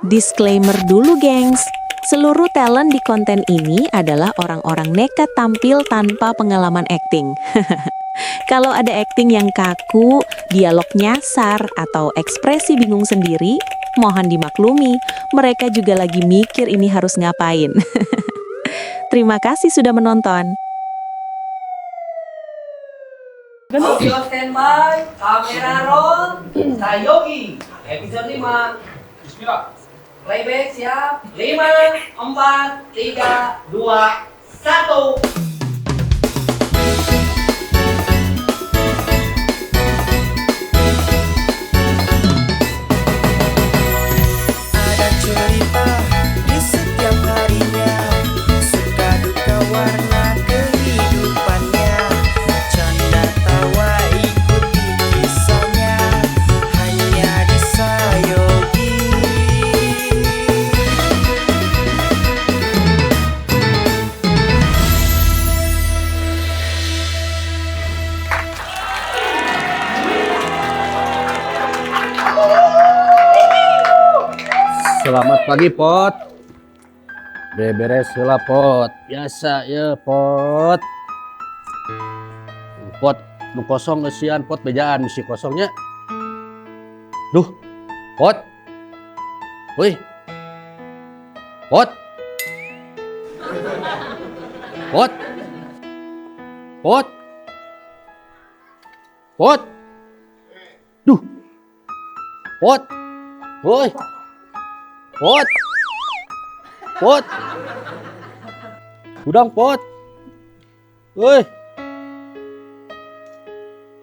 Disclaimer dulu, gengs. Seluruh talent di konten ini adalah orang-orang nekat tampil tanpa pengalaman akting. Kalau ada akting yang kaku, dialog nyasar, atau ekspresi bingung sendiri, mohon dimaklumi, mereka juga lagi mikir ini harus ngapain. Terima kasih sudah menonton. Audio standby, kamera roll, Sayogi, episode 5. Bismillah. Playback siap, 5, 4, 3, 2, 1. Ada cerita di setiap harinya, suka duka warna kehidupannya. Canda tawa ikuti kisahnya, hanya di Sayogi. Selamat pagi, Pot. Beberes heula, Pot. Biasa ya, Pot. Pot, nu kosong eusian, Pot, bejaan misi kosongnya. Duh, Pot. Woi. Pot. Pot. Pot. Pot. Duh. Pot. Woi. Pot. Pot. Udang, Pot. Woi.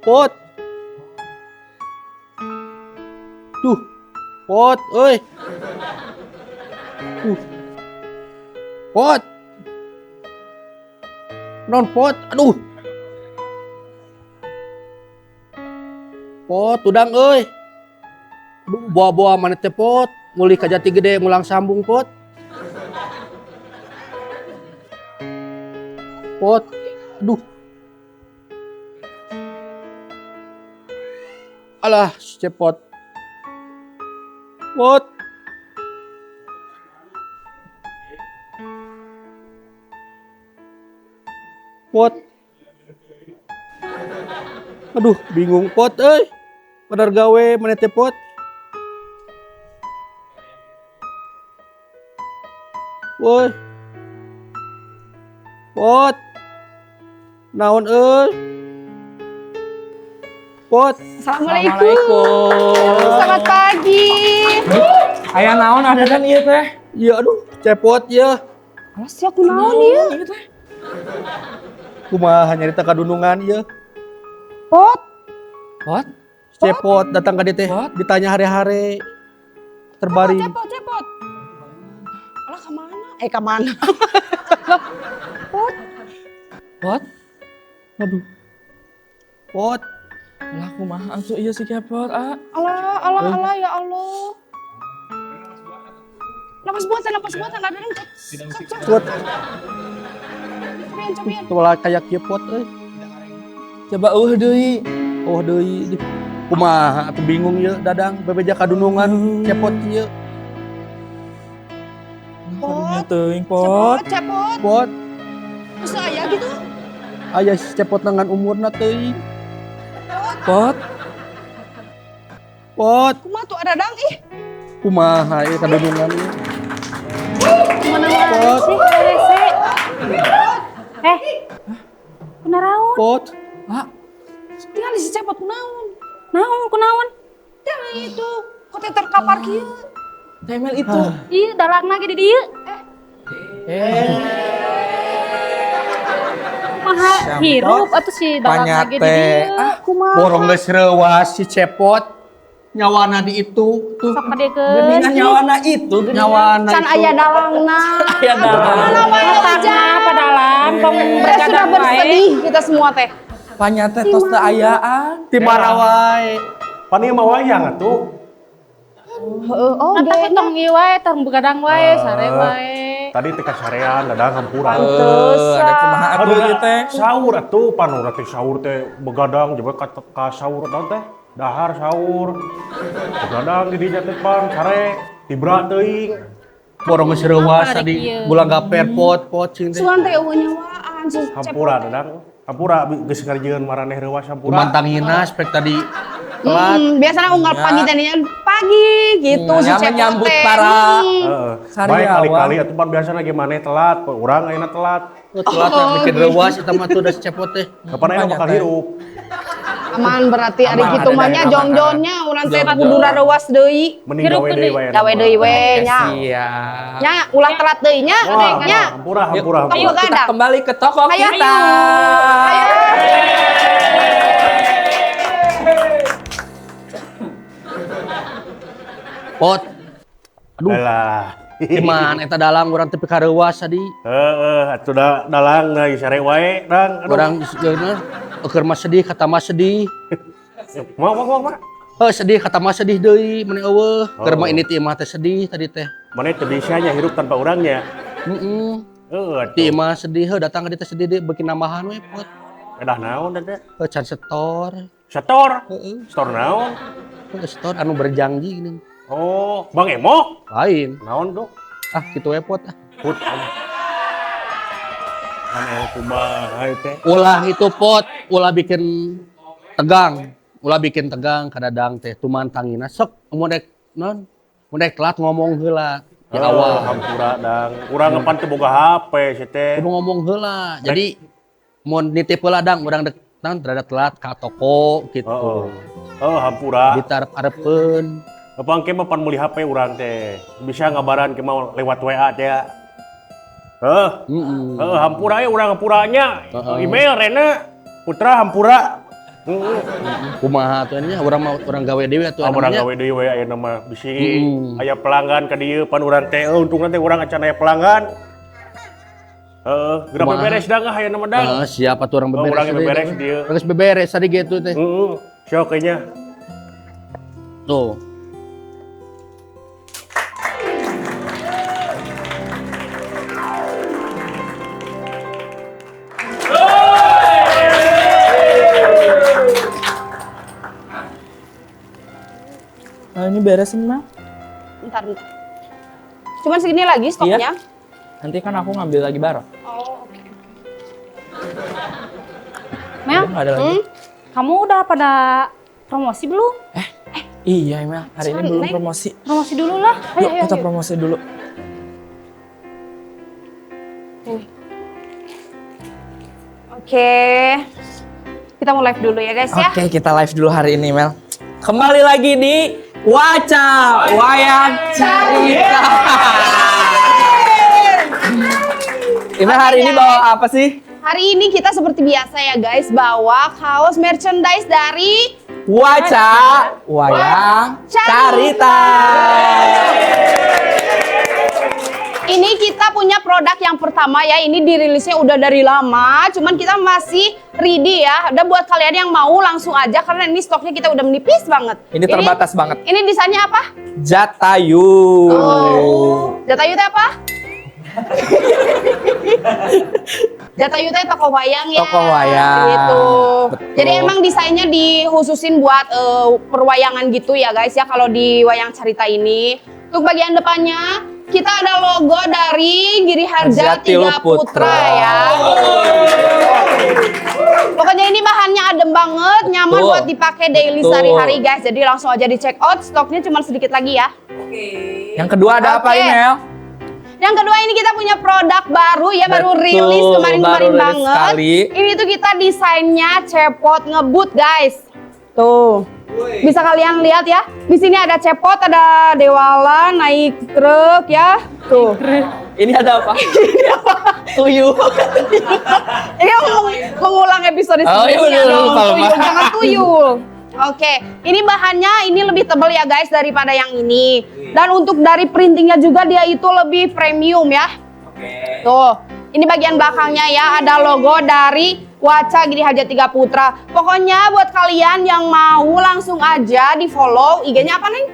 Pot. Duh. Pot, oi. Duh. Pot. Non pot, aduh. Pot, udang euy. Aduh, buah-buah mana teh, Pot? Mulih ka Jati Gede mulang sambung, Pot. Pot, aduh. Alah, si cepot. Pot. Pot. Aduh, bingung, Pot euy. Padar gawe mana teh, Pot? Woi. Pot. Naon euy? Pot. Assalamualaikum. Selamat pagi. Aya naon ada dan ieu teh? Iya aduh, cepot ya. Alas ya kunaon ieu? Ieu teh. Kumaha nyarita kadunungan ieu? Pot. Pot? Cepot datang ka dieu teh, Pot? ditanya hare-hare. Terbaring. Cepot, cepot. Alah kemana? Eh kemana? Pot. Pot? Aduh. Pot. Lah kumaha atuh ieu si Kepot, ah? Alah, alah, alah ya Allah. Napas buatan, ada yang cok, cok, Pot. cobian, cobian. Tuh kayak kieu, Pot euy. Coba eueuh deui. Oh deui. Kumaha atuh bingung ieu Dadang bebeja kadunungan cepot ieu. Karunya teuing, Pot. Cepot, cepot. Pot. Terus aya gitu. Aya si cepot nangan umurna teuing. Pot. Pot. Kumaha tuh ada dang ih. Kumaha ieu kadunungan ieu. Mana wae Pot. sih rese. Eh. Kunaraon? Pot. Ah, Tinggal si cepot kunaon. Naon kunaon? Tinggal itu. Kok teh terkapar kieu? temel itu. Ih, dalangna ge di dieu. Eh, Kumaha hirup atuh si dalangna ge di Panyate. dieu. Ah, Kumaha? Borong geus reuas si cepot. Nyawana di itu tuh. Sok kadekeun. Geuningan nyawana itu, geuningan. Nyawana Can itu. aya dalangna. Aya dalang. Mana wae Otakna padalang tong Kita sudah bergadang wae. bersedih kita semua teh. Panyate tos teu ayaan. Ti mana wae. Pan ieu mah wayang atuh. Heeh, oh Nah, tapi tong ieu wae, tong begadang wae, sare wae. Tadi teh kasarean dadang hampura. Eh, ada kumaha atuh ieu teh? Sahur atuh pan urang teh sahur teh begadang jeung ka sahur naon teh? Dahar sahur. Begadang di dinya teh pan sare. Tibra teuing. Borong geus reuwas tadi bulan gaper pot-pot cing teh. Suan teh eueuh nyawaan si Cepot. Hampura dadang. Hampura geus ngarjieun maraneh reuwas hampura. Kumantangina spek tadi telat. Biasanya unggal pagi tadinya pagi gitu si Ya, Cepot menyambut teh. para Heeh. Sariawan. Baik kali-kali atuh pan biasana ge maneh telat, urang ayeuna telat. Oh, telat oh, bikin reuwas eta mah tuh da si Cepot teh. Kapan ayeuna bakal hirup? Aman berarti ari Aman, kitu mah nya aman, jongjonnya urang teh Jongjon. kudu rareuwas deui. Mending gawe deui wae. Gawe deui we nya. Siap. Nya ulah telat deui nya. Wah, Nya. hampura hampura Ayo, hampura. Kita begadang. kembali ke toko Ayo. kita. Ayo. Pot. Aduh, Alah. gimana eta dalang urang teh pika reuwas tadi. Heeh, atuh da dalang da sare wae, dang. Aduh. Urang geuna eueur mah sedih kata mah sedih. Mau mau mau. mau. Heuh sedih kata mah sedih deui meni eueuh. Keur mah Oh. ini ti imah teh sedih tadi teh. Maneh teu bisa nya hirup tanpa urangnya. Heeh. Heeh atuh. Ti imah sedih heuh datang ka dieu teh sedih deui beuki nambahan we pot. Edah naon teh? Heuh can setor. Setor. Heeh. Setor naon? Heuh setor anu berjanji gini. Oh, Bang Emo. Lain. Naon tuh? Ah kitu we pot ah. Put. Kan kumaha teh. Ulah itu pot, ulah bikin tegang. Ulah bikin tegang kadadang teh tumantangina sok mun rek non mun rek telat ngomong heula di awal. Hampura dang. Urang ngepan teu boga HP si teh. Kudu ngomong heula. Jadi mun nitip heula dang urang dek naon rada telat ka toko gitu. Heeh. Oh, hampura. Ditarep-arepeun. Apa engke mah pan meuli HP urang teh. Bisa ngabaran ke mau lewat WA teh. Heuh. Heeh. Heeh, hampura ya urang hampuranya. Heeh. Email Rena Putra hampura. Heeh. Kumaha atuh nya urang mah urang gawe deui atuh Ah, urang nya. gawe deui we ayeuna mah bisi aya pelanggan ka dieu pan urang teh untungna teh urang acan aya pelanggan. Heeh, geura Kumaha? beberes dang ah ayeuna mah dang. Heeh, siap atuh urang Oh, beberes. urang beberes dieu. Geus beberes tadi gitu teh. Heeh. Sok kayaknya. Tuh. Nah, ini beresin, Mel. Bentar, bentar. Cuman segini lagi stoknya. Iya. Nanti kan aku ngambil lagi barang. Oh, oke. Mel, Udah nggak ada lagi. kamu udah pada promosi belum? Iya, Mel. Hari ini Cuman, belum Neng. promosi. Promosi dulu lah. Ayo, Yuk, ayo, kita ayo. promosi dulu. Oke. Kita mau live dulu ya guys ya. Oke, kita live dulu hari ini, Mel. Kembali lagi di Waca Wayang Cerita. Imel hari ini bawa apa sih? Hari ini kita seperti biasa ya guys, bawa kaos merchandise dari Waca Wayang Carita. Ini kita punya produk yang pertama ya, ini dirilisnya udah dari lama, cuman kita masih ready ya. Udah buat kalian yang mau langsung aja karena ini stoknya kita udah menipis banget. Ini terbatas banget. Ini desainnya apa? Jatayu. Oh. Jatayu teh apa? Jatayu teh tokoh wayang ya. Tokoh wayang. Gitu. Betul. Jadi emang desainnya dikhususin buat perwayangan gitu ya guys ya kalau di wayang cerita ini. Untuk bagian depannya kita ada logo dari Giri Harja Jatilu Tiga Putra Putra. ya. Pokoknya ini bahannya adem banget, nyaman Betul. buat dipakai daily Betul. sehari-hari guys. Jadi langsung aja di check out, stoknya cuma sedikit lagi ya. Oke. Yang kedua ada apa Oke. Imel? Yang kedua ini kita punya produk baru ya, baru Betul, rilis kemarin-kemarin baru rilis banget. sekali. Ini tuh kita desainnya cepot ngebut guys. Tuh. Bisa kalian lihat ya. Di sini ada cepot, ada dewala naik truk ya. Tuh. Ini ada apa? Tuyul. Ini mengulang episode Oh, iya, sebelumnya bener, dong. lupa, lupa. Tuyul, jangan tuyul. Oke, ini bahannya ini lebih tebal ya guys daripada yang ini. Dan untuk dari printingnya juga dia itu lebih premium ya. Oke. Tuh, ini bagian belakangnya ya ada logo dari Waca Giri Harja Tiga Putra. Pokoknya buat kalian yang mau langsung aja di follow IG-nya apa Neng?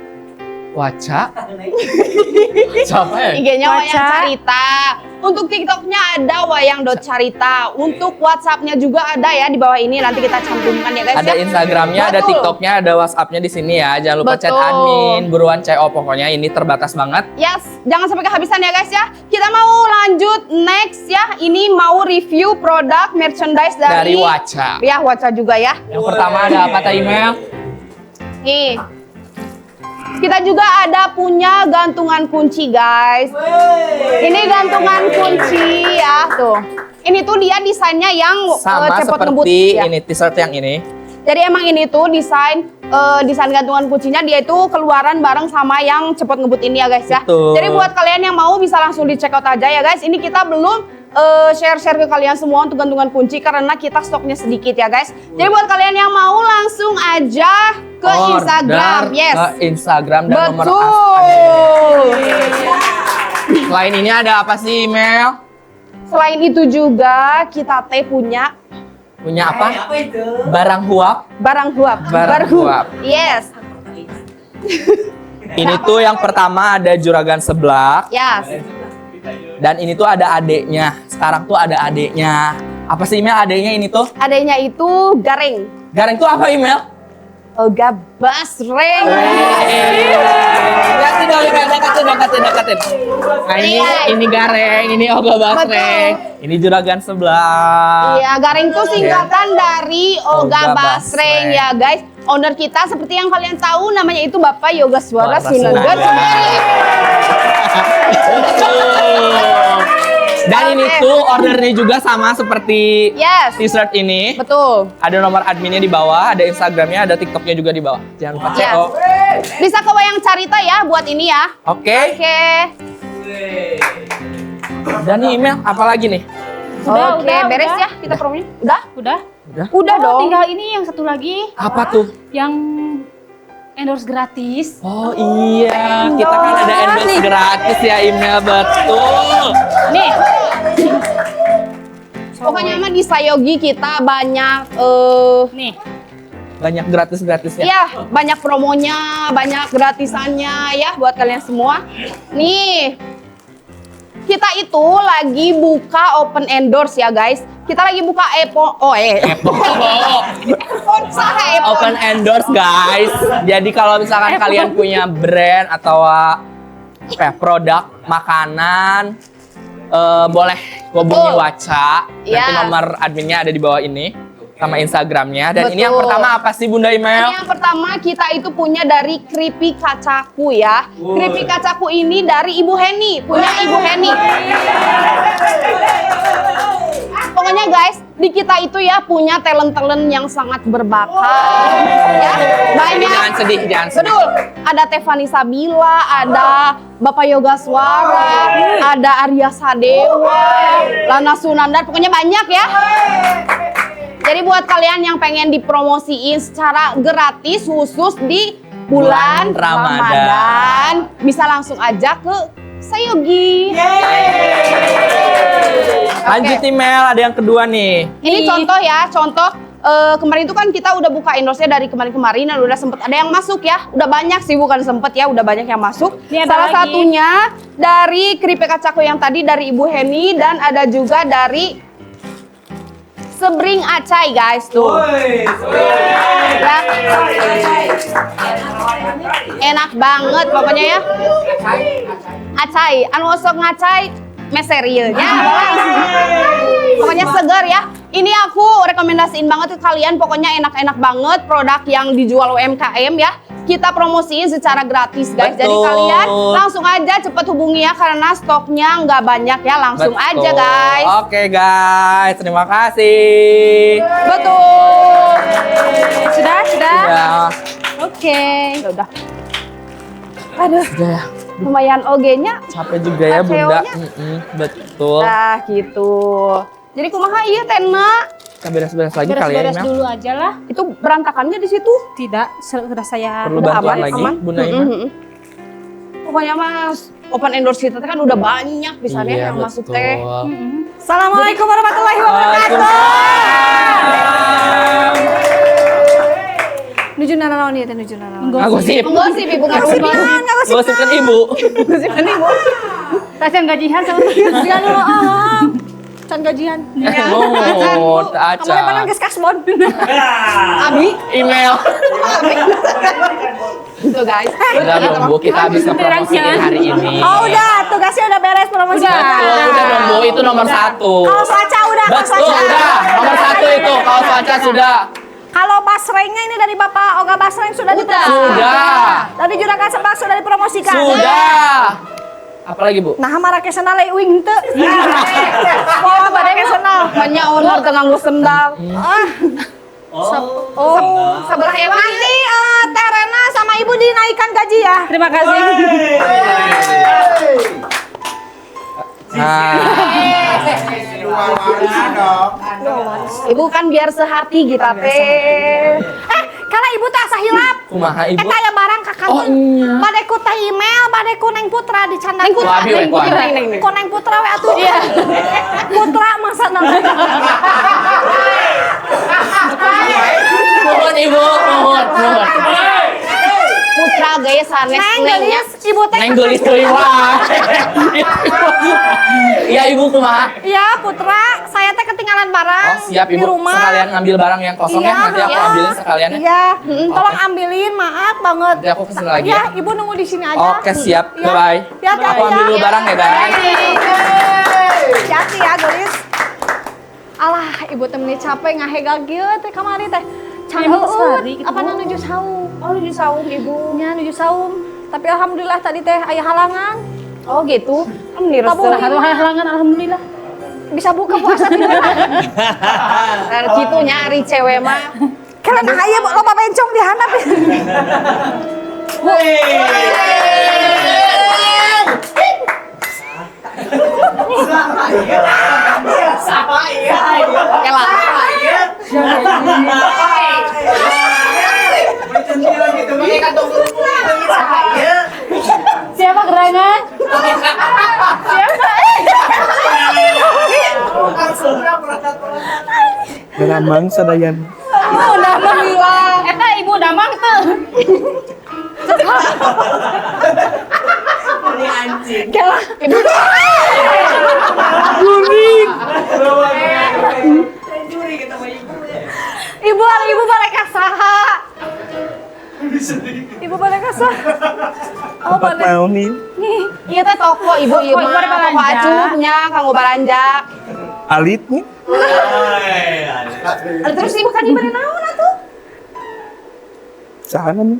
Waca. Siapa ya? IG-nya Wayang Waca. Carita. Untuk TikToknya ada wayang.carita. Untuk WhatsAppnya juga ada ya di bawah ini. Nanti kita cantumkan ya guys. Ada ya. Instagramnya, ada TikToknya, ada WhatsAppnya di sini ya. Jangan lupa chat admin, buruan CO pokoknya ini terbatas banget. Yes, jangan sampai kehabisan ya guys ya. Kita mau lanjut next ya. Ini mau review produk merchandise dari Waca. Ya, Waca juga ya. Yang pertama ada apa tadi Mel? Nih. Kita juga ada punya gantungan kunci guys. Ini gantungan kunci ya tuh. Ini tuh dia desainnya yang sama cepot ngebut seperti ya. Ini t-shirt yang ini. Jadi emang ini tuh desain desain gantungan kuncinya dia itu keluaran bareng sama yang cepot ngebut ini ya guys ya. Betul. Jadi buat kalian yang mau bisa langsung di check out aja ya guys. Ini kita belum share-share ke kalian semua untuk gantungan kunci karena kita stoknya sedikit ya guys. Jadi buat kalian yang mau langsung aja ke order Instagram, yes. Ke Instagram dan nomor Betul. Selain ini ada apa sih Mel? Selain itu juga kita teh punya apa? Apa itu? Barang huap. Barang huap. Barang huap. Yes. Ini tuh yang pertama ada Juragan Seblak. Yes. Dan ini tuh ada adeknya. Sekarang tuh ada adeknya. Apa sih Mel adeknya ini tuh? Adeknya itu Gareng. Gareng tuh apa Mel? Oga Basreng. Lihatin dong, deketin, deketin. Nah, ini Gareng, ini Oga Basreng. Ini Juragan Seblak. Iya, Gareng tuh singkatan dari Oga Basreng ya guys. Owner kita seperti yang kalian tahu namanya itu Bapak Yoga Suara Sunandar sendiri. Dan ini tuh ordernya juga sama seperti t-shirt ini. Betul. Ada nomor adminnya di bawah, ada Instagramnya, ada TikToknya juga di bawah. Jangan lupa CO. Bisa ke Wayang Carita ya buat ini ya. Oke. Oke. Dan email apa lagi nih? Udah, Oke, beres udah. Ya kita promonya. Udah? Udah. Udah dong. Tinggal ini yang satu lagi. Apa tuh? Yang endorse gratis. Oh iya, kita kan ada endorse gratis ya email, betul. Nih. Pokoknya mah di Sayogi kita banyak nih. Banyak gratis-gratisnya. Iya, banyak promonya, banyak gratisannya ya buat kalian semua. Nih. Kita itu lagi buka open endorse ya guys. Kita lagi buka Open endorse guys. Jadi kalau misalkan kalian punya brand atau produk makanan, boleh hubungi Waca. Nanti nomor adminnya ada di bawah ini sama Instagramnya. Dan ini yang pertama apa sih Bunda Imel? Ini yang pertama kita itu punya dari Kripi Kacaku ya. Kripi Kacaku ini dari Ibu Heni, punya Ibu Heni. Pokoknya guys, di kita itu ya punya talent-talent yang sangat berbakat. Ya, banyak. Jangan sedih, jangan sedih. Betul. Ada Tefani Sabila, ada Bapak Yoga Suara, ada Arya Sadewa, Lana Sunandar, pokoknya banyak ya. Jadi buat kalian yang pengen dipromosiin secara gratis khusus di bulan Ramadan, bisa langsung aja ke Sayogi. Lanjut nih Mel, ada yang kedua nih. Ini contoh ya, contoh kemarin itu kan kita udah buka endorse-nya dari kemarin-kemarin dan udah sempet ada yang masuk ya. Udah banyak sih, bukan sempet ya, udah banyak yang masuk. Ini Salah lagi. Satunya dari Kripe Kacaku yang tadi dari Ibu Heni dan ada juga dari Sebring Acai guys tuh. Ya. Enak banget pokoknya ya. Acai, anu osok ngacai meseril ya. Pokoknya segar ya. Ini aku rekomendasiin banget ke kalian, pokoknya enak-enak banget produk yang dijual UMKM ya. Kita promosiin secara gratis guys. Betul. Jadi kalian langsung aja cepet hubungi ya karena stoknya nggak banyak ya. Langsung Betul. Aja guys. Oke guys, terima kasih. Betul. Sudah, sudah. Ya. Oke. Udah. Aduh. Sudah ya. Lumayan oge-nya. Capek juga ya Bunda. Betul. Nah gitu. Jadi kumaha iya Tena? Kita beres-beres lagi kali ya, Beres-beres Imel. dulu aja lah. Itu berantakannya di situ? Tidak, sudah saya perlu udah bantuan aman, lagi, aman. Bunda Ima. Pokoknya Mas, open endorse kita kan udah banyak pisan ya Iya, yang masuk teh. Assalamualaikum warahmatullahi wabarakatuh. Waalaikumsalam. Nuju nanaon ieu teh nuju nanaon? Ngagosip. Ngagosip ibu Ngagosip naon? Ngagosip Ngagosipkan ibu. Ngagosipkan ibu. Kasihan gajian sama. Gajian dulu ah. Can gajian. Oh, acan. Kamu mana geus kasbon. Abi email. Tuh guys. Udah dong Bu, kita habis ngepromosiin hari ini. Oh udah, tugasnya udah beres promosi. Betul, udah dong Bu, itu nomor 1. Kaos Waca udah, kaos Betul, Waca. udah. Nomor 1 itu, kaos Waca sudah. Kalau basrengnya ini dari Bapak Oga Basreng sudah dipromosikan. Sudah. Tadi Juragan Seblak sudah dipromosikan. Sudah. Apalagi Bu? Nah, marake sendal euy uing henteu. Wah, marake sendal. Banyak owner teu nganggo sendal. Ah. Oh, sebelah emang. Nanti Teh Rena sama Ibu dinaikkan gaji ya. Terima kasih. Nah. Ibu kan biar sehati kita teh. Kalau ibu tak asa hilap. Kumaha ibu? Eta aya barang ka kantor. Oh, iya. Bade ku teh email, bade ku Neng Putra di canda. Neng Putra, Neng Putra, Neng. Ku Neng Putra we atuh. Iya. Putra masa nama. Mohon ibu, mohon, mohon. Putra gaya sanes Neng nengnya. geulis, ibu teh. Neng geulis deui wae. Iya ibu kumaha? Iya, Putra, saya teh ketinggalan barang. Oh siap ibu, di rumah. Sekalian ngambil barang yang kosong ya, nanti aku iya. ambilin sekalian ya. Iya, tolong ambilin, maaf banget. Nanti aku kesini lagi ya. ya. Ibu nunggu di sini aja. Oke siap, Ya. bye bye. Ya, hati-hati Aku ambil ya. dulu barang ya guys. Hati-hati ya, geulis. Alah, ibu teh meni capek ngahegal kieu teh kamari teh. Can heueut, apa nuju saum. Oh, nuju saum ibu. Nya nuju saum. Tapi alhamdulillah tadi teh aya halangan. Oh gitu. Meni resep. Halangan alhamdulillah. Bisa buka puasa tidak? Nah, gitu nyari cewek mah. Kalau nah aya loba bencong di handap. Siapa gerangan? Siapa? Damang sadayan. Oh, damang hilang. Eta ibu damang tuh. Ini anjing. Ibu. Guring. Ibu, ibu balik saha. Ibu balik saha. Oh, Tempat naon nih? Ieu teh toko ibu ieu mah toko acupnya kanggo balanja. Alit nih. Terus ibu kan ieu naon atuh? Saha nih?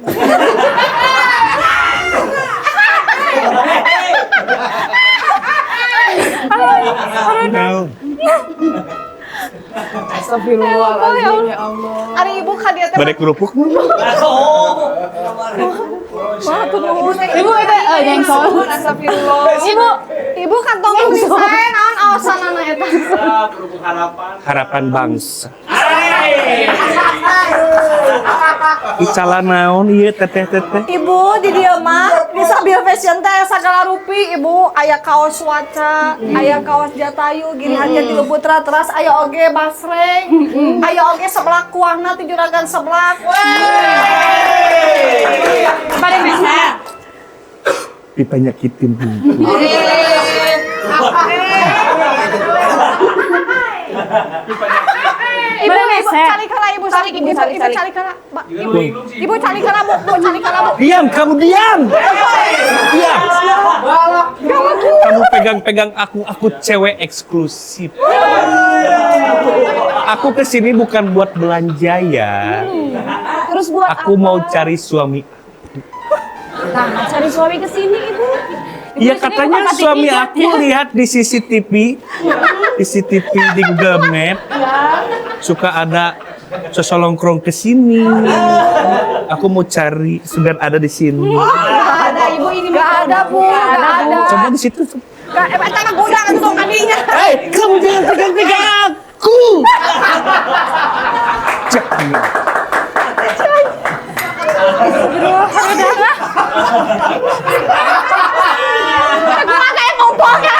Naon? Astagfirullahaladzim ya Allah. Ari ibu ka dieu teh. Bade kerupuk. Wah, tuh nuhun. Ibu itu jengkol. Astagfirullah. Ibu, ibu kantong tulisan naon aosanana eta. Kerupuk harapan. Harapan bangsa. Icalan naon ieu teteh-teteh. Ibu di dieu mah di Sabil Fashion teh sagala rupi ibu aya kaos Waca, aya kaos Jatayu, Giri Harja Tilu Putra, teras aya oge basreng, aya oge seblak kuahna ti Juragan Seblak. Paling bisa. Dipanyakitin. Ibu, ibu cari kala ibu, Cari, ibu, ibu, cari, ibu cari. cari kala, ibu, ibu cari kala bu, bu cari kala bu. Diam, kamu diam. Diam. Kamu pegang-pegang aku cewek eksklusif. Aku kesini bukan buat belanja ya. Terus buat Aku apa? mau cari suami. Nah, cari suami ke sini ibu. Iya katanya suami aku lihat di CCTV, di CCTV di Google Map, suka ada sosolongkrong ke sini. Aku mau cari sudah ada di sini. Nggak ada ibu ini. Gak ada bu, gak ada. Coba di situ. Gak, eta mah gudang itu tong kadinya. Hei, kamu jangan pegang-pegang aku. Jangan. Aku mah kayak ngompol ya.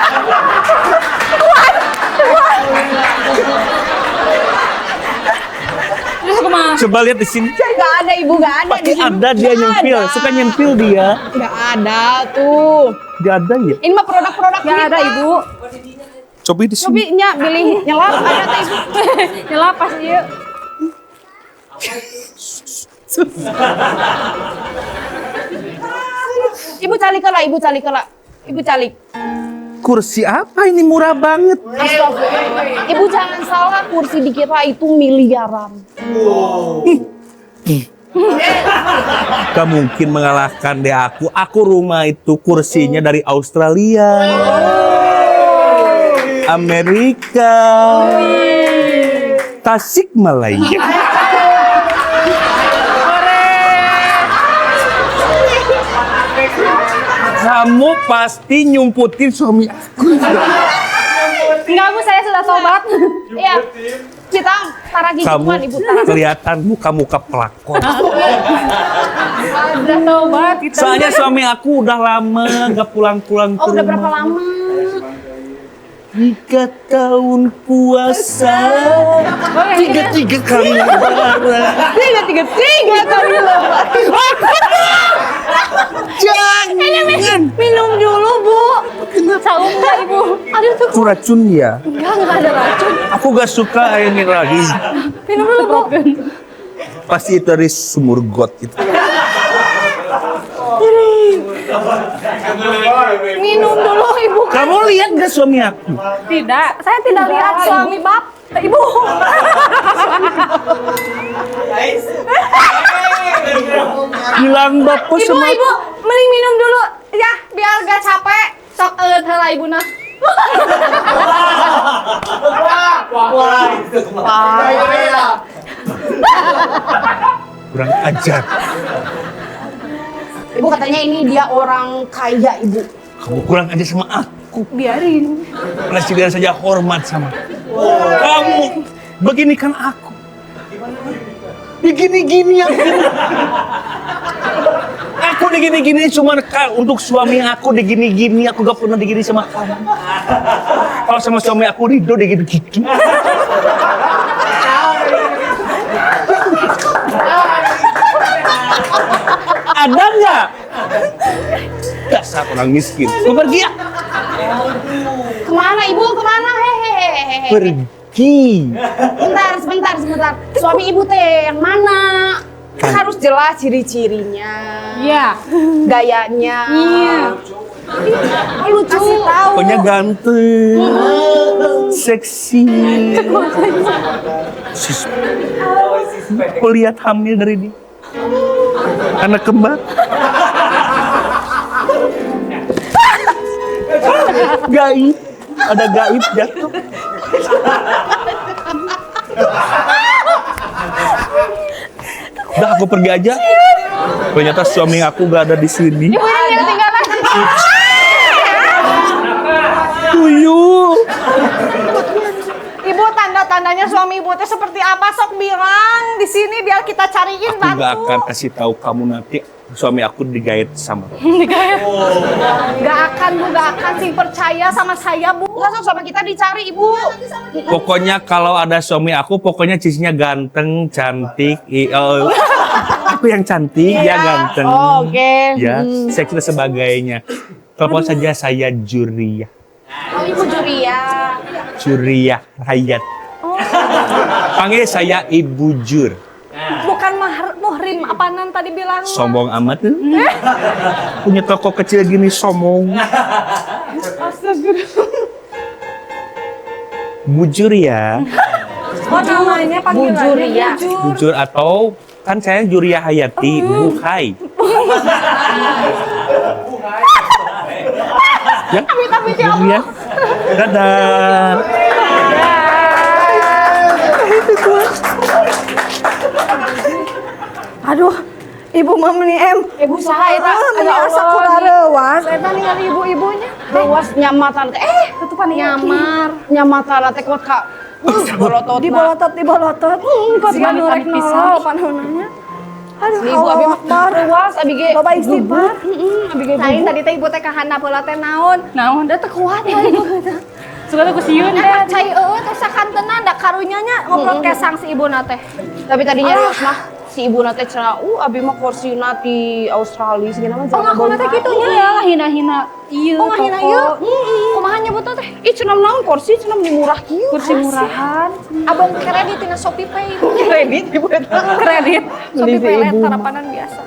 Terus aku mah. Coba lihat di sini. Nggak ada ibu, nggak ada. Pasti ada dia nyempil, suka nyempil dia. Nggak ada tuh. Nggak ada ya? Ini mah produk-produk Nggak ada ibu. Cobi di sini. Cobi nya bilih nyelap ada teh ibu. Nyelap pas ieu. Ibu calik lah, ibu calik lah. Ibu calik. Kursi apa ini murah banget? Astagfirullah. Ibu jangan salah, kursi dikira itu miliaran. Wow. Gak mungkin mengalahkan deh aku. Aku rumah itu kursinya dari Australia, Amerika, Tasikmalaya. Kamu pasti nyumputin suami aku. Enggak Bu, saya sudah tobat. Iya. Kita taragi kamu gituan, Ibu. Taragi. Kelihatan muka-muka pelakon. Sudah tobat kita. Soalnya suami aku udah lama gak pulang-pulang ke Oh, udah berapa rumah. lama? 3 tahun puasa. 3 kali lebaran. 3 kali lebaran. Jangan. Minum dulu, Bu. Saum nggak, Ibu? Aduh, tuh. Aku racun ya? Enggak ada racun. Aku gak suka air mineral lagi. Minum dulu, Bu. Pasti itu dari sumur got itu. Minum dulu, Ibu. Kamu lihat gak suami aku? Tidak. Saya tidak lihat suami bap, Ibu. Bilang bapak Ibu, sama Ibu, mending minum dulu ya, biar gak capek. Sok eut heula Ibu nah. Kurang ajar. Ibu katanya ini dia orang kaya, Ibu. Kamu kurang ajar sama aku. Biarin. Presiden saja hormat sama kamu. Begini kan aku. Begini-gini aku. Aku digini-gini cuma untuk suami aku digini-gini. Aku gak pernah digini sama kamu. Kalau sama suami aku Ridho digini-gini. Ada nggak? Dasar orang miskin. Lu pergi ya? Kemana Ibu? Kemana? Hehehe. Pergi. Bentar, sebentar, sebentar. Suami Ibu teh yang mana? Kan harus jelas ciri-cirinya. Iya. Gayanya. Iya. Oh, lucu. Kasih tahu. Pokoknya ganteng, seksi. Aku lihat hamil dari dia. Anak kembar. Gaib, ada gaib jatuh. Udah aku pergi aja. Ternyata suami aku gak ada di sini. Ibu ini ketinggalan. Tuyul. Ibu, tanda-tandanya suami ibu teh seperti apa? Sok bilang di sini biar kita cariin Aku gak bantu. akan kasih tahu kamu nanti suami aku digait sama. Digait. Gak akan, Bu, gak akan sing percaya sama saya, Bu. Enggak, sok sama kita dicari, Ibu. Pokoknya kalau ada suami aku, pokoknya cicinya ganteng, cantik. Aku yang cantik, dia ganteng. Oh, oke. Ya, seksi dan sebagainya. Telepon saja saya Juria. Oh, Ibu Juria. Juria Hayat. Panggil saya Ibu Jur. Bukan muhrim apaanan tadi bilang. Sombong amat. Punya toko kecil gini sombong. Astagfirullah. Bujur ya. Oh, namanya panggilannya Juria. Bujur. Bujur atau kan saya Juria Hayati, Buhai. Ya. Amit-amit ya Allah. Juria. Dadah. Aduh, Ibu mah meni em. Ibu saha eta? Ah, meni Ya asa Allah, kurareuwas eta ningali ibu-ibunya. Ruas nyamatan teh. Tutupan nyamar. Nyamatan teh kuat ka. Bolotot. Dibolotot, dibolotot. Kuat Siga nu rek banget pisan. nolol panonanya. Aduh, Ibu abi Allah mah Akbar. ruas abi ge. Loba istighfar. Heeh, abi ge. Lain tadi teh ibu teh kahandap heula teh naon? Naon? Da teu kuat ya ibu. Suka tuh kusiun deh. Nah, cai eueuh teh sakantenan da karunya nya ngobrol kesang si ibuna teh. Tapi tadinya ruas mah Si ibu teh cenah, abi mah korsina ti Australia segala mah. Oh, ngakuna teh kitu nya. Iya, hina-hina. Iya. Oh, ngahina ieu. Kumaha nyebutna teh? Ih, cenah naon kursi cenah meni murah kieu. Kursi murahan. Abang kredit tina Shopee Pay. Kredit ibu eta. Kredit. Shopee Pay lain tarapanan biasa.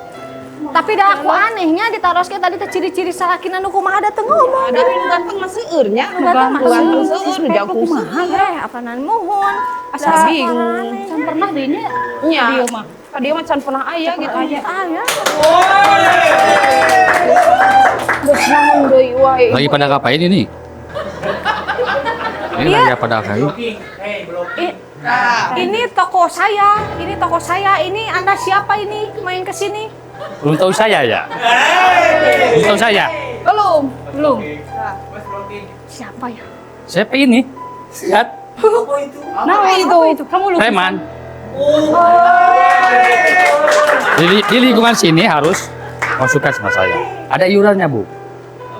Tapi dah aku anehnya ditaroskeun tadi teh ciri-ciri salakina nu kumaha da teu ngomong. Ada nu ganteng mah seueur nya. Nu ganteng mah Ganteng seueur nu jangkung. Kumaha teh apanan muhun. Asa bingung. Can pernah deh nya. Nya. Dia mah. Ka dieu mah can pernah aya gitu. Aya. Geus naon deui wae. Lagi pada ngapain ini? Ini Iya. lagi pada ngapain? Ini toko saya, ini toko saya, ini Anda siapa ini main ke sini? Belum tahu saya ya? Belum tahu saya? Belum. Belum. Siapa ya? Siapa ini? Lihat, Nah, itu? itu? Kamu lupa. preman. Di lingkungan sini harus masukan sama saya. Ada iurannya, Bu.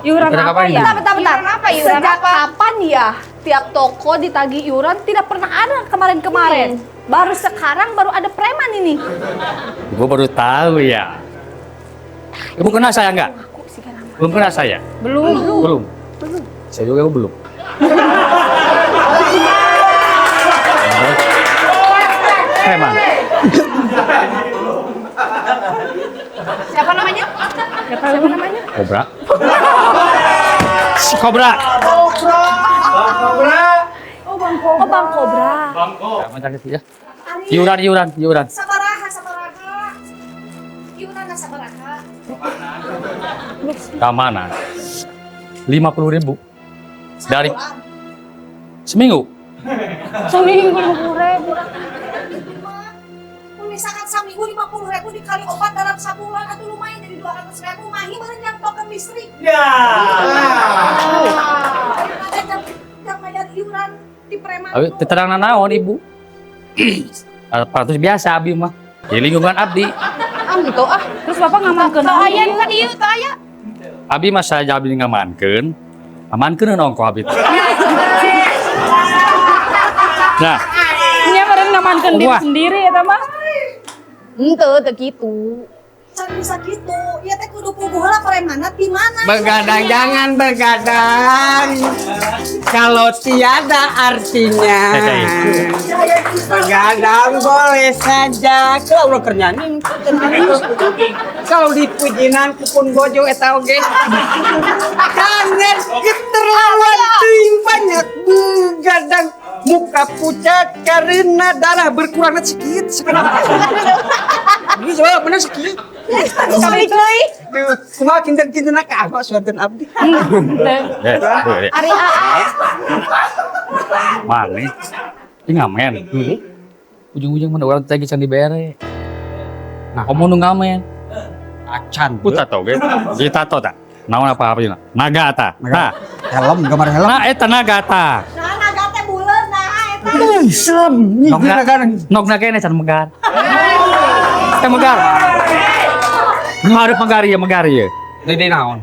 Iuran Iuran apa apa ini? ya? Bentar, bentar, bentar. Iuran apa, iuran Sejak apa? kapan ya tiap toko ditagih iuran tidak pernah ada kemarin-kemarin. Baru sekarang baru ada preman ini. Ibu baru tahu ya. Ibu kenal saya nggak? Aku sih kan nama. Belum kenal saya? Belum. Belum. Saya juga belum. Preman. Siapa namanya? Siapa namanya? Kobra. Si Kobra. Oh, Bang Kobra. Ya, macam itu ya. Iuran, iuran, iuran. Sabaraha, sabaraha. Iuran sabaraha. Keamanan. 50.000. Dari seminggu. Seminggu 50.000. Misalkan seminggu 50.000 dikali obat dalam sebulan atau lumayan jadi 200.000 mahi bareng yang token listrik. Ya. Daripada jam bayar iuran di preman. Abi teterang naon ibu. 400 biasa abi mah. Di lingkungan abdi. Ah gitu ah. Terus Bapak ngamankeun Teu aya nu ka dieu, teu aya. Abi mah saya abdi ngamankeun. Amankeun ongko abi teh. Nah, Nya meureun ngamankeun diri Wah. sendiri eta mah. Henteu teu kitu. Can bisa gitu. Ieu teh kudu puguh heula premanna di mana? Begadang jangan begadang kalau tiada artinya. Begadang boleh saja kalau udah nyanyi. Kalau dipujinan kupun bojo eta oge. Kangen keterlaluan teuing banyak begadang muka pucat karena darah berkurang sedikit. Ini coba bener sedikit. Balik deui. Kumaha kinten-kinten ka abah suanten abdi. eh, eh, Ari AA. mana? Ini ngamen. Ujung-ujung mana orang teh can dibere. Nah. Komo nu ngamen. Acan. Ku tato ge. Di tato ta. Naon apa apa dina? Naga ta. Nah, Helm gambar helm. nah eta naga ta. Nah, naga teh buleun nah eta. Serem. Nogna nogna kene can megar. Teh megar. Nu hareup megar ieu megar ieu. Di naon?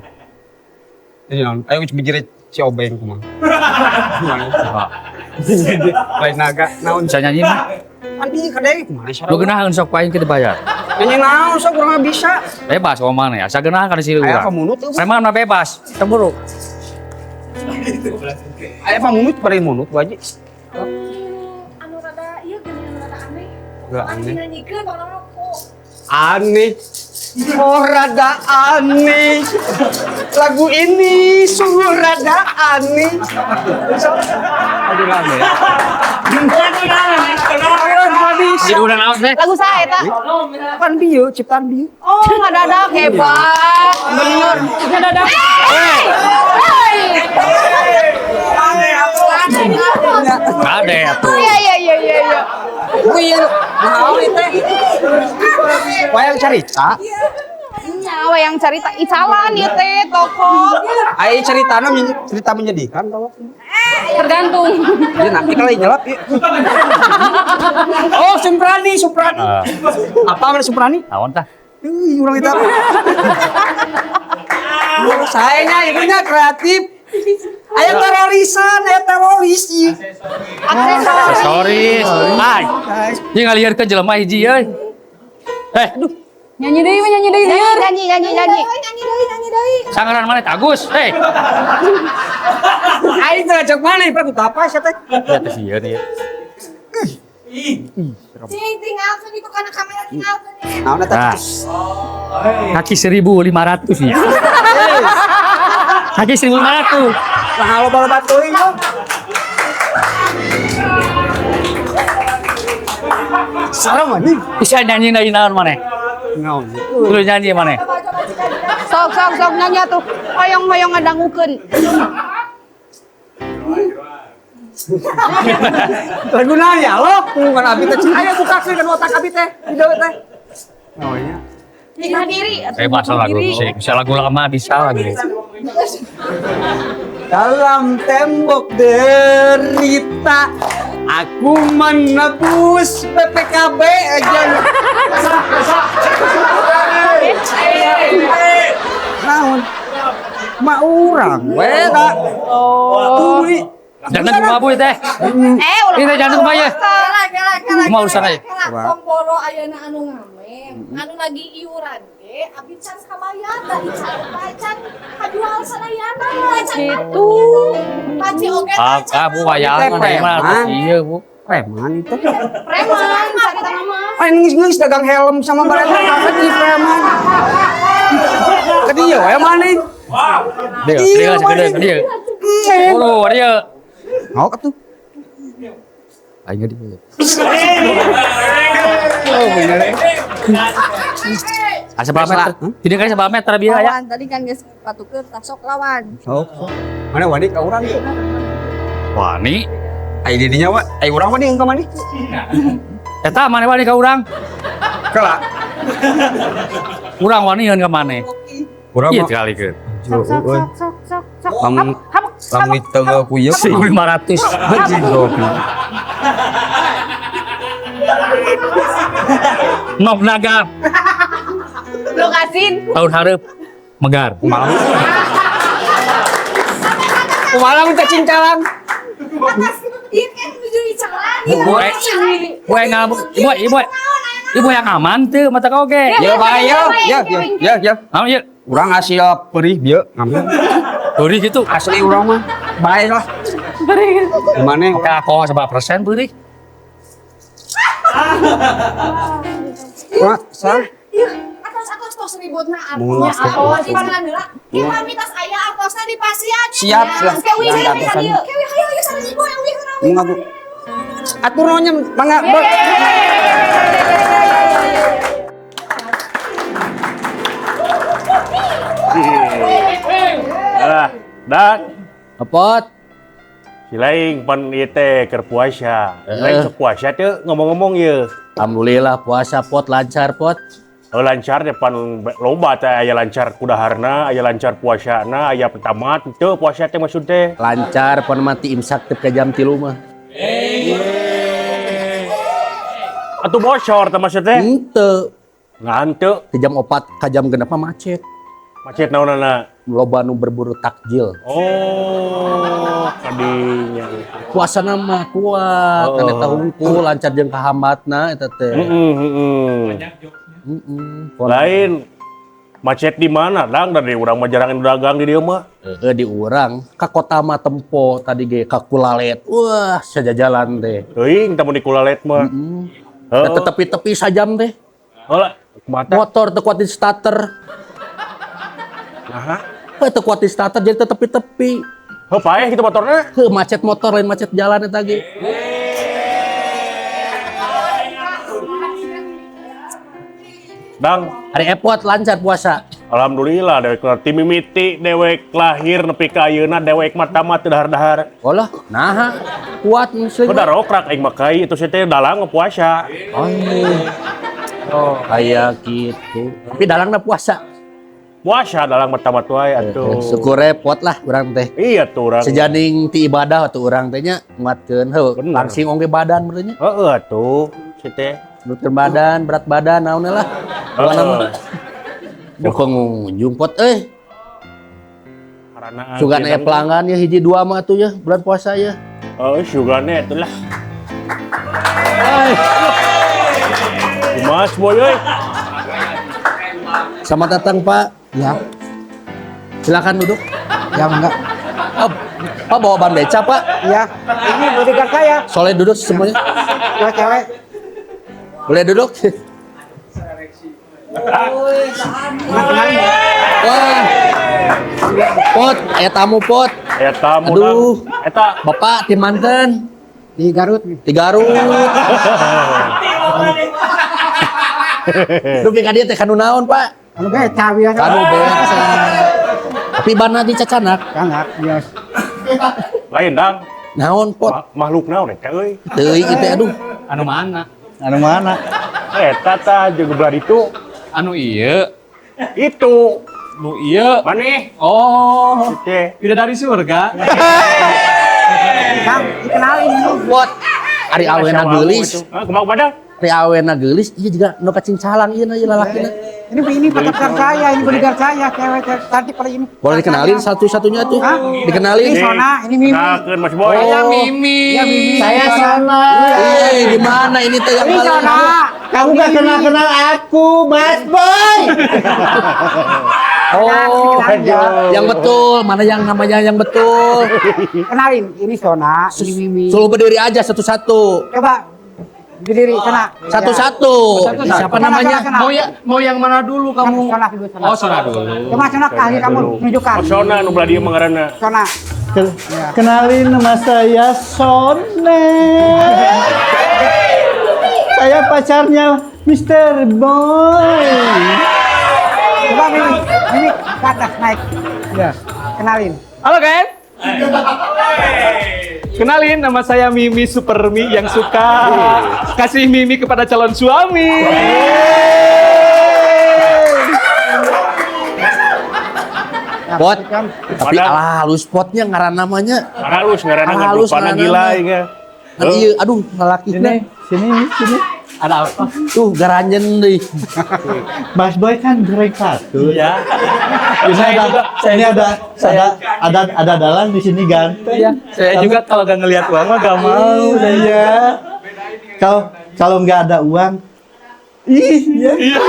Di naon? Ayo bijire si Obeng kumaha. Lain naga naon? Bisa nyanyi mah. Andi kadang kumaha Lu geunaheun sok paing kita bayar. Nyanyi naon sok urang mah bisa. Bebas sama mana ya? Asa geunahan kana si Aya urang. pamunut euy. Preman mah bebas, temburu. Aya pamunut bari munut wajib. Anu rada ieu geuning anu rada aneh. Rada Anu aneh. dinyanyikeun pokona ku. Aneh. Oh rada aneh. Lagu ini sungguh rada aneh. Aduh rame. Jadi urang naon teh? Lagu saya eta. Pan bieu, ciptaan bieu. Oh, ngadadak hebat. Bener. Ngadadak. Hey! Kade atuh. Iya iya iya iya iya. Wih, naon ieu teh? Wayang carita. Nya wayang carita icalan ieu teh toko. Ai ceritana cerita menyedihkan tau. Tergantung. Ya nanti kalau nyelap ya. Oh, Suprani, Suprani. Apa mana Suprani? Naon tah? Ih, urang itu apa? Sayangnya ibunya kreatif. Ayo terorisan, ayo teroris. ieu. Aksesoris. Ai. Ieu ngalieurkeun jelema hiji euy. Eh. Nyanyi deui, nyanyi deui, lieur. Nyanyi, nyanyi, nyanyi. Nyanyi deui, nyanyi deui. Sangaran mana Agus? Eh. Aing teh ngajak mana ku tapas ya teh. Ya teh sieun ieu. Cing, tinggalkeun itu kana kamera tinggalkeun. Naon eta? Nah. Kaki 1.500 nya. Kaki 1.500. Lah loba-loba teuing. Sareng anjing. Bisa nyanyi deui naon maneh? Naon? Lu nyanyi maneh? Sok, sok, sok nyanyi atuh. Hoyong-hoyong ngadangukeun. Lagu naon ya lo? Kan abi teh aya bukakeun kan otak abi teh. Video teh. Oh iya. Tinggal diri. Eh masa lagu sih, bisa lagu lama bisa lagu. Dalam tembok derita aku menebus PPKB aja. Naon? Ma urang we da. Oh. Jangan kumaha bu teh. Eh, ulah. Ini jangan kumaha ya. Kela, kela, kela. Kumaha urusan aya? Tomboro ayeuna anu ngamen, anu lagi iuran ge abi can kabayar da ican kajual sadayana can Gitu. Paci oge Ah, ah bu wayangan mah iya bu. Preman itu. Preman, sakit mah. Aing geus-geus dagang helm sama barang kaset di preman. Ke dieu we maneh. Dia, dia, dia, dia. Oh, dia. Mau atuh. Aing di. Oh, bener. Asa berapa meter? Tidak kan seberapa meter bieu aya. Lawan tadi kan geus patukeun tah sok lawan. Sok. Mana wani ka urang ieu? Wani. Ai di dinya wa, ai urang wani ka maneh. Eta maneh wani ka urang? Kela. Urang wani ka maneh. Urang ieu kali ke. Sok sok sok sok sok. Lamun lamun ditengah ku ieu 1.500. Anjing goblok. Nok naga. Lokasin. Tahun hareup megar. Malam. Malam teh cincalang. Atas ieu kan nuju icalan. Ibu yang ngamu, ibu yang aman tuh mata kau oke. Ya bae ya, ya ya ya. Naon ieu? Urang hasil perih bieu ngambil. Perih gitu. Asli urang mah. Bae lah. Perih. Mana? Oke, aku seberapa persen perih? Wah, sah. Iya, atos tos ributna Mun artinya atos pangan heula. Ki pami tos aya artosna di pasian. Siap lah. Kewi hayu kewi hayu hayu sareng ibu yang wih Mun ngaku. Atur naonnya mangga. Alah, dak. Apot. Si lain pan ieu teh keur puasa. Lain sok puasa teh ngomong-ngomong ieu. Alhamdulillah puasa pot lancar pot. Oh, lancar teh pan loba teh aya lancar kudaharna, aya lancar puasana, aya pertama teu puasa teh maksud teh. Lancar pan mati imsak teh ke jam 3 mah. Atuh bocor teh maksud teh. Henteu. Nah henteu. Ke jam 4 ka jam 6 mah macet. Macet naonana? Loba nu berburu takjil. Oh, kadinya. Puasana mah kuat, kan eta hungkul lancar jeung kahambatna eta teh. Lain macet di mana, Dang? Dari urang mah jarang dagang di dieu mah. Heeh, di urang ka kota mah tempo tadi ge ka Kulalet. Wah, sajajalan teh. Teuing teh mun di Kulalet mah. Heeh. Tepi-tepi sajam teh. Heula, kumaha? Motor teu kuat di starter. Aha. Heuh, teu kuat di starter jadi tepi-tepi. Heuh, paeh kitu motorna. Heuh, macet motor lain macet jalan eta ge. Dang, hari epot lancar puasa. Alhamdulillah dewek ti mimiti dewek lahir nepi ka ayeuna dewek mah tamat teu dahar-dahar. Olah, naha kuat muslim. Udah rokrak aing mah kai itu teh dalang puasa. Oh, kayak gitu. Tapi dalangna puasa. Puasa dalang mah tamat wae atuh. Syukur repot lah urang teh. Iya tuh urang. Sejaning ti ibadah atuh urang teh nya nguatkeun heuh. Langsing ongge badan meureun nya. Heeh atuh si teh. Nutur badan, berat badan naon lah. Heeh. Duh ngunjung pot euy. Karena Sugan aya pelanggan ya hiji dua mah atuh ya bulan puasa ya. Heeh, sugane atuh lah. Mas boy euy. Selamat datang, Pak. Ya. Silakan duduk. Ya, enggak. Oh, Pak bawa ban beca, Pak. Ya. Ini bodyguard saya. Soleh duduk semuanya. Ya, cewek. Boleh duduk? Wah. Pot, aya tamu, Pot. Aya tamu. Aduh. Eta Bapak tim manten di Garut. Di Garut. Duh, ka dieu teh kanu naon, Pak? Kanu beca biasa. Kanu beca. Tapi bana di cacanak. Canak, yes. Lain dang. Naon, Pot? Makhluk naon eta euy? Teuing itu aduh. Anu mana? Anu mana? Eta tah jeung belah ditu. Anu ieu. Itu. Nu ieu. Maneh? Oh. Oke. Bidadari surga. Kang, dikenalin ini. Pot. Ari awena geulis. Hah, kumaha badan? Ari awena geulis ieu juga nu kacincalang ieu ieu lalakina. Ini pacar saya, ini bodyguard saya, cewek cantik paling ini. Boleh dikenalin satu-satunya tuh. Hah? Dikenalin. Ini Sona, ini Mimi. Kenalkeun Mas Boy. Saya Mimi. Ya, Mimi. Saya Sona. Eh, gimana ini teh yang Ini paling Sona. Kamu gak kenal-kenal aku, Mas Boy. Oh, yang betul, mana yang namanya yang betul? Kenalin, ini Sona, ini Mimi. Suruh berdiri aja satu-satu. Coba berdiri sana. Satu-satu. Siapa namanya? Mau yang mana dulu kamu? Sona dulu, Sona. Oh, Sona dulu. Coba Sona kali kamu tunjukkan. Oh, Sona nu belah dieu mah ngaranna. Sona. Kenalin nama saya Sona. Saya pacarnya Mr. Boy. Coba Mimi, Mimi ke atas naik. Ya. Kenalin. Halo guys. Kenalin, nama saya Mimi Supermi yang suka kasih Mimi kepada calon suami. Pot, tapi alah halus potnya ngaran namanya. Halus ngaranna ngan Halus rupana ngaranna. gila ieu. Kan ieu, aduh lalakina. Sini, sini. Ada apa? Tuh garanyen deui. Mas Boy kan goreng satu. Iya. Ini Saya ada, juga, saya ini juga, ada dalang di sini ganteng. Iya. Saya juga kalau gak ngelihat uang mah gak mau. Iya. Kalau nggak ada uang, ih, iya. Iya.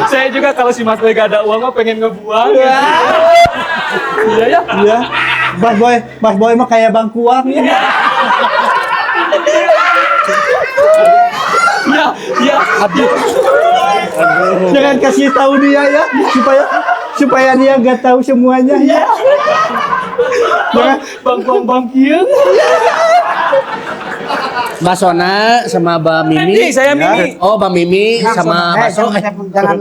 Saya juga kalau si Mas Boy gak ada uang mah pengen ngebuang. Iya. Iya ya. Iya. Mas Boy mah kayak bangkuang ya. Iya, iya. Aduh. Jangan kasih tahu dia ya, supaya dia nggak tahu semuanya ya. Jangan bangkuang bangkieu. Mbak Sona sama Mbak Mimi. Ini saya Mimi. Oh, Mbak Mimi sama Mbak Sona. Jangan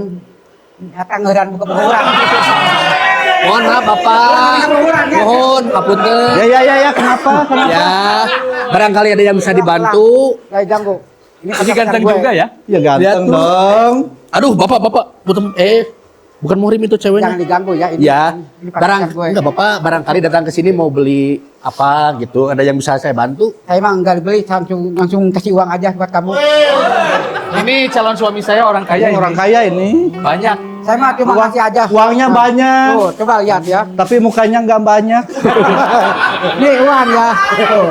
kata ngeuran buka bukuran. Mohon maaf Bapak. Mohon hapunten. Ya, kenapa? Kenapa? Ya, barangkali ada yang bisa dibantu. Lah ganggu. Ini ganteng juga ya? Ya ganteng dong. Aduh, Bapak, Bapak, bukan muhrim itu ceweknya. Jangan diganggu ya ini. Ya, ini pacar gue. enggak Bapak, barangkali datang ke sini mau beli apa gitu, ada yang bisa saya bantu? Saya mah enggak dibeli, langsung kasih uang aja buat kamu. Ini calon suami saya orang kaya ini. Orang kaya ini. Banyak. Saya mah cuma kasih aja. Uangnya banyak. Tuh, coba lihat ya. Tapi mukanya nggak banyak. Ini uang ya. Tuh.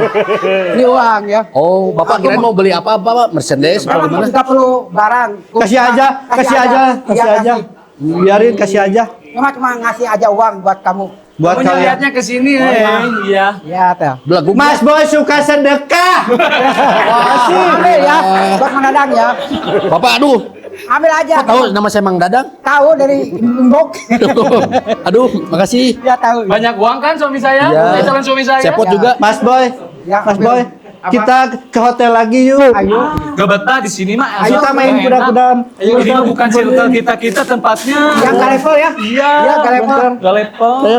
Ini uang ya. Oh, Bapak kirain mau beli apa, Bapak? Mercedes atau gimana? Enggak perlu barang. Kasih aja, kasih aja, kasih aja. Biarin kasih aja. Cuma ngasih aja uang buat kamu. Buat Kamu kalian. lihatnya ke sini, Iya. Iya, teh. Belagu. Mas Boy suka sedekah. Kasih. Ambil ya, buat Mang Dadang ya. Bapak, aduh. Ambil aja. Kok tahu nama saya Mang Dadang? Tahu dari inbox. Aduh, makasih. Ya tahu. Banyak uang kan suami saya? Iya. Saya calon suami saya. Cepot juga. Mas Boy, Ya, Mas ambil. Boy, Apa? kita ke hotel lagi yuk. Ayo. Gak betah di sini mah. Ayo kita main kuda-kudaan. Ini mah bukan circle kita tempatnya. Yang gak level ya? Iya. Iya, gak level. Gak level. Ayo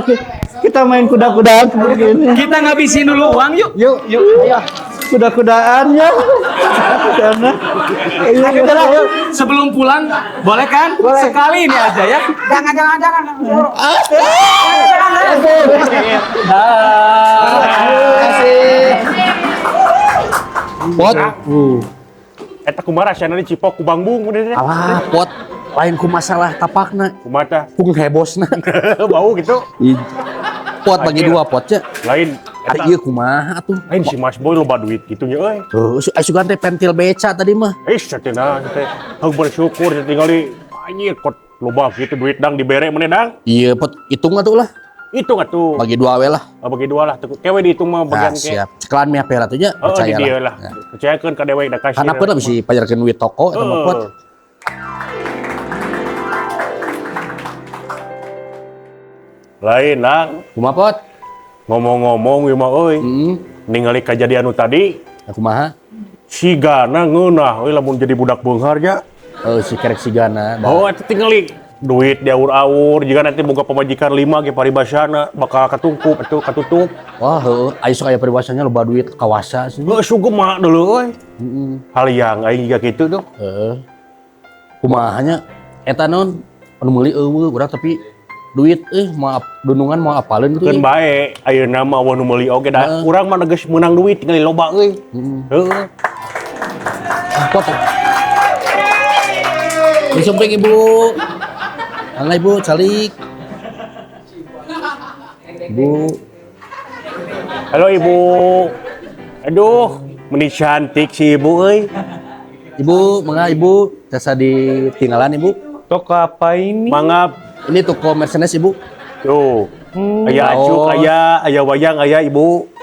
kita main kuda-kudaan begini. Kita ngabisin dulu uang yuk. Yuk, Yuk. Ayo. Kuda-kudaan ya. Karena Ayo, ayo. Sebelum pulang, boleh kan? Boleh. Sekali ini aja ya. Jangan, jangan, jangan. Dah. Pot. Eta kumaha rasana dicipok ku bangbung udah deh. Alah, pot. Lain ku masalah tapakna, Kumaha tah? ku hebosna. Bau gitu. Pot bagi dua potnya. Lain Ari ieu kumaha atuh? Lain si Mas Boy loba duit gitu nya euy. Tuh, sugan teh pentil beca tadi mah. Eh, satina teh. Heuh bersyukur tinggal di anjir kot Loba gitu duit dang dibere mana dang? Iya, pot hitung atuh lah. Hitung atuh. Bagi dua we lah. Oh, bagi dua lah. Kewe dihitung mah bagian Nah, siap. Cekelan meh apa atuh nya, Oh, percaya di dia lah. lah. Percayakeun ka dewek da kasir. Karena pun lah bisa pajarkeun duit toko eta mah pot. Lain dang. Kumaha pot? Ngomong-ngomong ieu mah euy. Ningali kajadian nu tadi. Kumaha? Sigana ngeunah euy lamun jadi budak beunghar nya. Oh, si kerek sigana. Oh, eta tingali duit diaur-aur jika nanti boga pamajikan 5 ge paribasana bakal katungkup atuh katutup. Wah, heueuh, aya sok aya paribasana loba duit kawasa sih. Heuh, sugema dulu euy. Haliang aing jiga kitu tuh. Heeh. Kumaha nya eta naon anu meuli eueuh urang tapi duit maaf dunungan mau apaleun gitu. Keun bae ayeuna mah eueuh nu meuli oge da urang mah geus meunang duit tingali loba euy. Heeh. Pot. Disumping Ibu. Mangga Ibu, calik. Ibu. Halo Ibu. Aduh, meni cantik si Ibu euy. Ibu, mangga Ibu, jasa ditinggalan Ibu. Toko apa ini? Mangga. Ini toko Mercedes Ibu. Tuh. Aya acuk, aya, aya wayang, aya Ibu.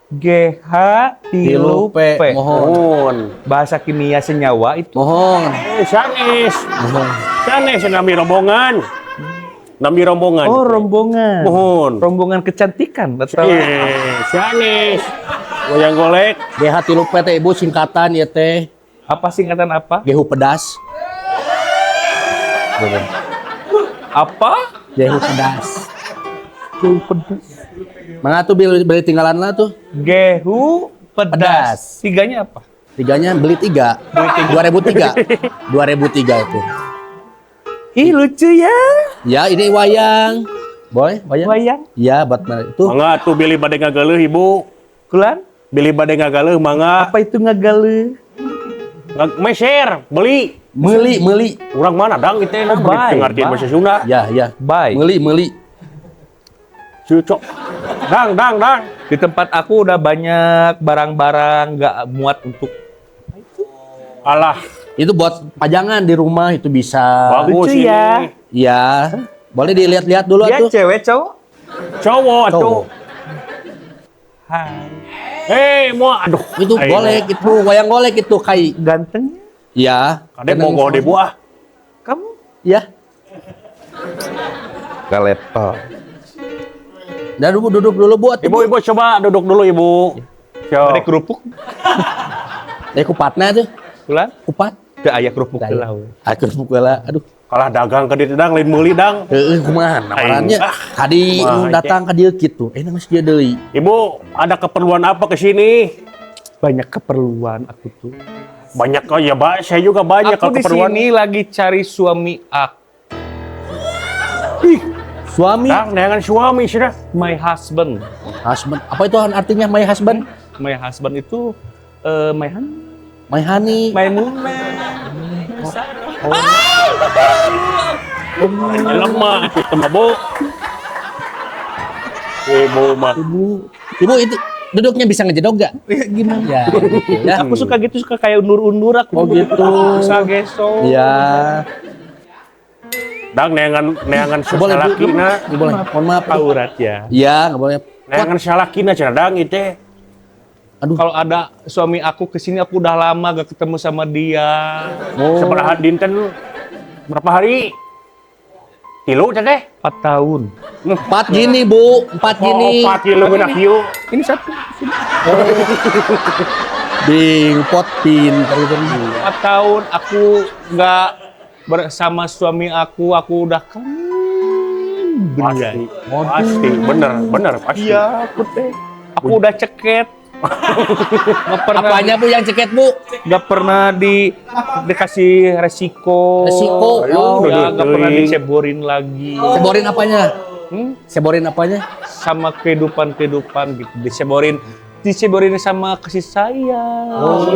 GH tilu P. Mohon. Bahasa kimia senyawa itu. Mohon. Sanes. Mohon. Sanes nami rombongan. Nami rombongan. Oh, rombongan. Mohon. Rombongan kecantikan atau? Sanes. Wayang golek. GH tilu P teh Ibu singkatan ya teh. Apa singkatan apa? Gehu pedas. Apa? Gehu pedas. Gehu pedas. Mangga tuh beli tinggalan lah tuh. Gehu pedas. Tiganya apa? Tiganya beli 3. 2003. 2003 itu. Ih lucu ya. Ya ini wayang. Boleh wayang? Wayang. Ya buat itu. Mangga tuh beli bade ngagaleuh Ibu. Kulan? Beli bade ngagaleuh mangga. Apa itu ngagaleuh? Meser, beli. Meuli. Urang mana dang itu enak oh, ngartiin bahasa Sunda. Ya, ya. Bye. Meuli. Cucok. Dang. Di tempat aku udah banyak barang-barang nggak muat untuk alah. Itu buat pajangan di rumah itu bisa. Bagus lucu ini. Ya. Iya. Boleh dilihat-lihat dulu dia atuh. Cewek cowok? Cowok atuh. Hai. Hei, mau aduh. Itu golek itu, wayang golek itu kai. Gantengnya? Iya. Kade bogoh deh buah. Kamu? Iya. Gak level. Dan duduk dulu Bu. Ibu, coba duduk dulu Ibu. Ada kerupuk? Ada kupatna tuh. Kulan? Kupat. Teu aya kerupuk heula we. Aya kerupuk heula. Aduh. Kalah dagang ka dieu dang lain meuli dang. Heueuh kumaha nawarannya. Tadi nu datang ka dieu kitu. Eh geus kieu deui. Ibu, ada keperluan apa ke sini? Banyak keperluan aku tuh. Banyak oh ya, Pak. Saya juga banyak aku keperluan. Aku di sini lagi cari suami aku. Ih, suami? Dang, dengan suami sudah. My husband. Husband. Apa itu artinya my husband? My husband itu my honey. My honey. My muna. Oh. Lemah, itu mabuk. Ibu mah. Ibu itu duduknya bisa ngejedok gak? Gimana? Ya, gitu, ya. Aku suka gitu, suka kayak undur-undur aku. Oh gitu. Suka gesok. Iya. Dang neangan salakina. Boleh, mohon maaf. Aurat ya. Iya, nggak boleh. Neangan salakina cenah dang itu. Aduh. Kalau ada suami aku kesini, aku udah lama gak ketemu sama dia. Oh. Sabaraha dinten berapa hari? Tilu teh? 4 tahun. 4 gini, Bu. 4 gini. Oh, 4 kilo geuna kieu. Ini satu. Oh. Ding, pot pinter gitu. 4 tahun aku nggak bersama suami aku udah kangen. Pasti, pasti, bener, pasti. Iya, aku teh. Aku udah ceket. Nggak pernah. Apanya Bu yang ceket Bu? Nggak pernah dikasih resiko. Resiko. Oh, ya, nggak pernah diceborin lagi. Ceborin apanya? Ceborin apanya? Sama kehidupan-kehidupan gitu. Diceborin sama kasih sayang. Oh.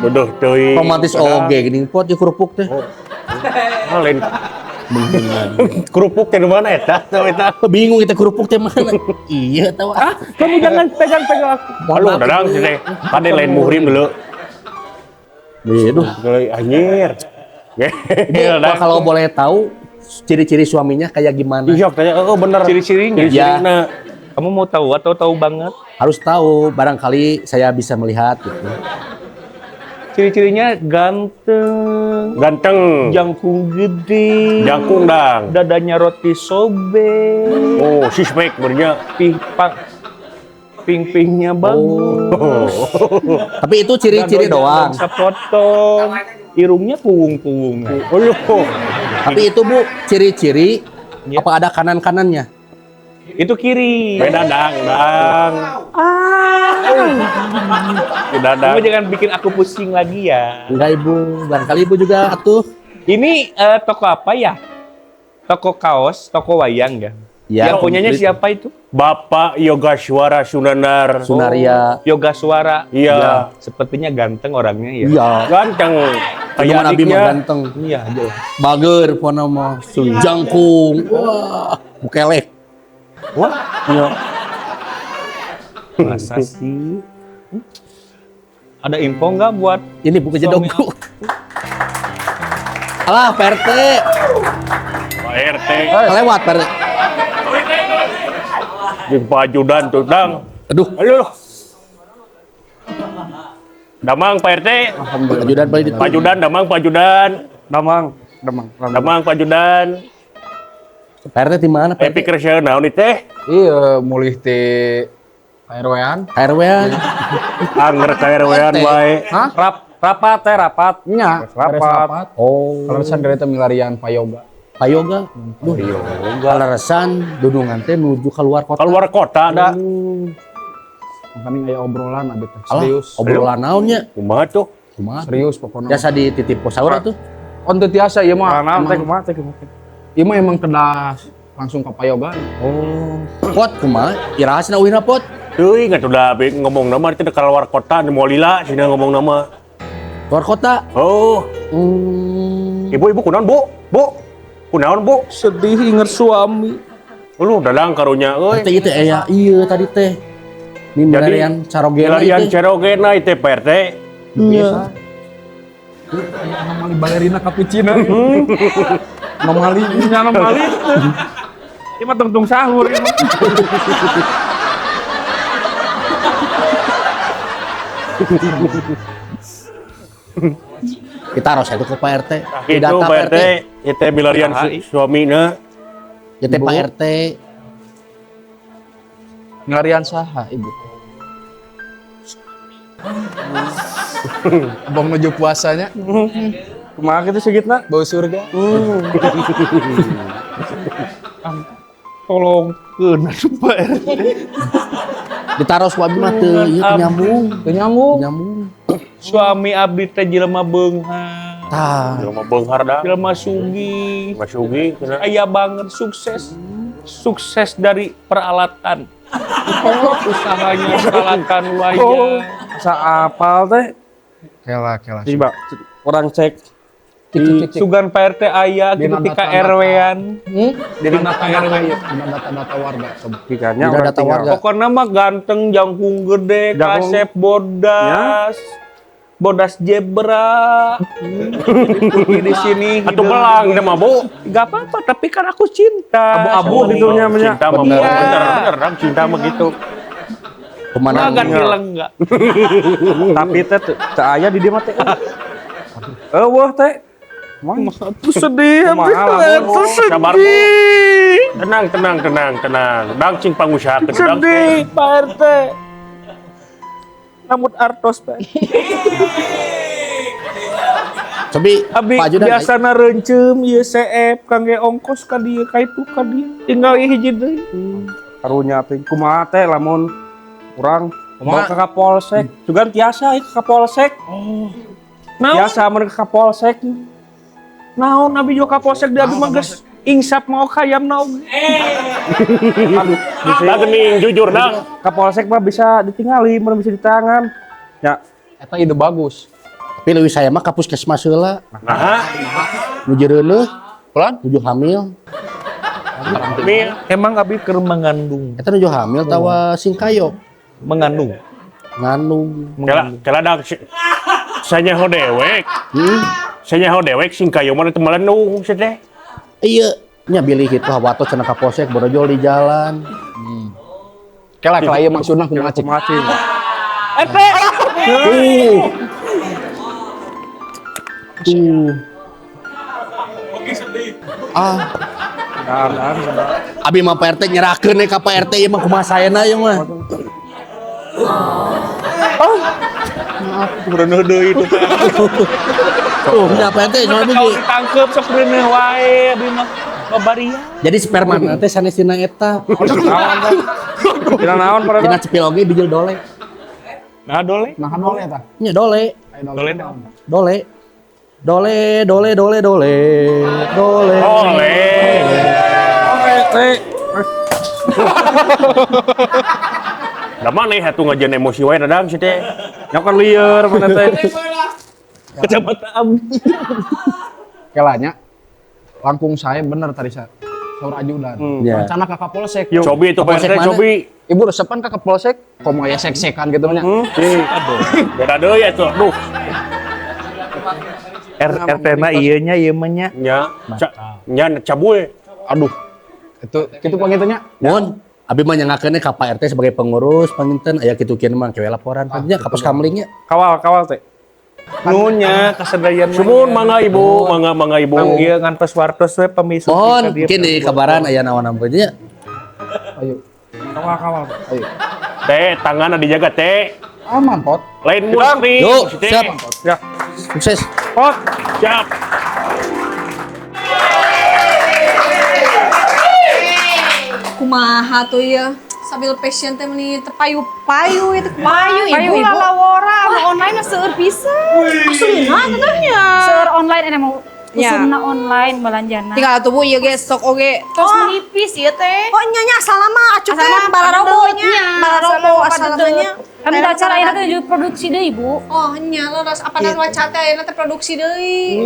Bodoh teuing. Romantis oge gini pot ya kerupuk teh. Oh. Lain. Kerupuk teh di mana eta? Bingung kita kerupuk teh mana? Iya tahu. Ah, kamu jangan pegang-pegang aku. Halo, dadang sih teh. Kade lain muhrim dulu. Aduh, anjir. Ibu, kalau boleh tahu ciri-ciri suaminya kayak gimana? Iya, tanya, oh bener. Ciri-cirinya? Ya. Kamu mau tahu atau tahu banget? Harus tahu, barangkali saya bisa melihat gitu. Ciri-cirinya ganteng. Ganteng. Jangkung gede. Jangkung dang. Dadanya roti sobek. Oh, sismek bernya. Ping-pingnya bagus. Oh. Tapi itu ciri-ciri doang. Potong. Irungnya kuwung-kuwung. Oh, iya. Tapi itu Bu, ciri-ciri ya. Apa ada kanan-kanannya? Itu kiri. Beda dang, dang. Beda dang. Kamu jangan bikin aku pusing lagi ya. Enggak Ibu, barangkali Ibu juga atuh. Ini toko apa ya? Toko kaos, toko wayang ya? Ya. Yang punyanya siapa itu? Bapak Yogaswara Sunanar. Sunaria. Oh, Yogaswara. Iya. Ya. Sepertinya ganteng orangnya ya. Iya. Ganteng. Kayak Nabi mah ganteng. Iya, jelas. Bager pokona mah. Jangkung. Wah, bukelek. Wah, iya. Masa sih? Ada info nggak buat ini buku jedog, Bu? Alah, Pak RT. Pak RT. Kelewat, Pak RT. Jeung Pak Ajudan tuh, Dang. Aduh. Aduh. Damang Pak RT. Alhamdulillah. Pak Ajudan, Pak Ajudan, Damang Pak Ajudan. Damang, Damang. Damang Pak Ajudan. Pak RT di mana, Pak RT? Epic Resya naon ieu teh? Iya, mulih ti KRW-an. KRW-an. Anger KRW-an wae. Hah? Rapat teh, rapat. Nya, rapat. Oh. Kaleresan dari milarian Payoga. Payoga? Duh, kaleresan dudungan teh menuju keluar kota. Keluar kota da. Makanya aya obrolan abi teh. Serius. Obrolan naon nya? Kumaha tuh? Kumaha? Serius pokona. Jasa dititip saur atuh. On teu tiasa ieu mah. Naon teh kumaha teh kumaha. Ieu mah emang kedah langsung ke Payoga. Oh. Pot kumaha? Iraha cenah uihna pot? Teuing atuh da ngomong nama teh keluar kota di Molila cenah ngomong nama. Keluar kota? Oh. Ibu-ibu kunaon, Bu? Bu. Kunaon, Bu? Sedih inget suami. Lu dadang karunya euy. Teh itu aya ieu tadi teh. Ini milarian carogena. Milarian carogena itu Pak RT. Iya. Anomali balerina cappuccino. Anomali, anomali. Ini mah tungtung sahur ini. Kita harus itu ke Pak RT. Itu Pak RT, itu milarian suamina. Itu Pak RT. Milarian saha Ibu? Abang menuju puasanya. Kumaha kitu segitna? Bau surga. Tolongkeun atuh Pak RT. Ditaruh suami mah teu ieu teu nyambung. Teu nyambung. Nyambung. Suami abdi teh jelema beunghar. Tah. Jelema beunghar da. Jelema sugih. Jelema sugih cenah. Aya banget sukses. Sukses dari peralatan. Usahanya peralatan wayang. Oh, asa apal teh. Kela kela. Coba orang cek. Cek. Sugan Pak RT aya gitu ti KRW-an. Dina data-data warga coba. Dikanya orang data warga. Pokoknya mah ganteng, jangkung gede, kasep bodas. Bodas zebra. Putih di sini. Atau belang deh mah, Bu. Enggak apa-apa, tapi kan aku cinta. Abu-abu gitu nya. Cinta mah bener, bener, cinta mah gitu. Kemana ganti enggak. Tapi teh teu aya di dieu mah teh. Eueuh teh. Aku sedih, aku sedih. Sabar, Bu. Tenang, tenang, tenang, tenang. Dang cing pangusahakeun. Sedih, Pak RT. Namut artos, Pak. Cobi, abi biasana reuncem ieu CF kangge ongkos ka dieu ka itu ka dieu. Tinggal ieu hiji deui. Karunya teh kumaha teh lamun urang mau ke Kapolsek. Sugan tiasa ieu ke Kapolsek. Oh. Naon? Tiasa mun ke Kapolsek. Naon abi juga Kapolsek di abi mah geus insap mau kayam naon. Aduh, bisa gening jujur dang. Kapolsek mah bisa ditingali, mun bisa ditangan. Ya, eta ide bagus. Tapi leuwih saya mah ka puskesmas heula. Naha? Nuju reuleuh, pelan, nuju hamil. Hamil. Emang abi keur mengandung. Eta nuju hamil tawa singkayo. Mengandung. Ngandung. Kela kela dang sanyaho dewek. Saya nyaho dewek sing kayu mah teu melendung sia teh. Iya, nya bilih kitu hawatos cenah ka polsek borojol di jalan. Kela kela ieu maksudna kumaha cik? Ete. Tuh. Tuh. Ah. Abi mah Pak RT nyerahkeun ka Pak RT ieu mah kumaha saena ieu mah. Oh. Maaf, reuneuh deui itu. Tuh, nya Pak RT soalnya biji. Ditangkep sok reuneuh wae abi mah babaria. Jadi sperma teh sanes dina eta. Dina naon Pak? Dina cepil oge bijil dole. Nah dole? Nah dole eta. Nya dole. Dole naon? Dole. Dole, dole, dole, dole, dole. Dole. Oke, Da maneh atuh ngajeun emosi wae dadang si teh. Nyakan lieur mana teh. Kacamata abdi. Kelanya langkung saya bener tadi saya. Saur ajudan. Rencana ka Kapolsek. Cobi itu Pak RT cobi. Ibu resepan ka Kapolsek, komo aya sek-sekan gitu nya. Aduh. Beda deui atuh. Duh. RT na ieu nya ieu mah nya. Nya. Nya cabul. Aduh. Itu kitu panginten nya. Mun abi mah nyangakeun ka Pak RT sebagai pengurus panginten aya kitu kieu mah kewe laporan panginten ka pos kamling nya. Kawal kawal teh. Nunya kasadayan. Sumun mangga ibu, mangga mangga ibu. Ieu ngantos wartos we pemisu. Mohon mungkin di kabaran aya naon-naon nya. Ayo. Kawal kawal. Ayo. Teh tanganna dijaga teh. Aman pot. Lain musri. Yuk, siap. Ya. Sukses. Pot. Siap. Kumaha tuh ya? Sambil passion teh meni teu payu-payu itu payu ibu lalawora anu online seueur pisan. Aslina teteh nya. Seueur online ene mau usumna online belanjana. Tinggal atuh Bu ieu ge sok oge. Terus menipis ieu teh. Oh nya nya asalna mah acup teh bararobo nya. Bararobo asalna nya. Kan acara ayeuna teh nuju produksi deui Bu. Oh nya leres apanan waca teh ayeuna teh produksi deui.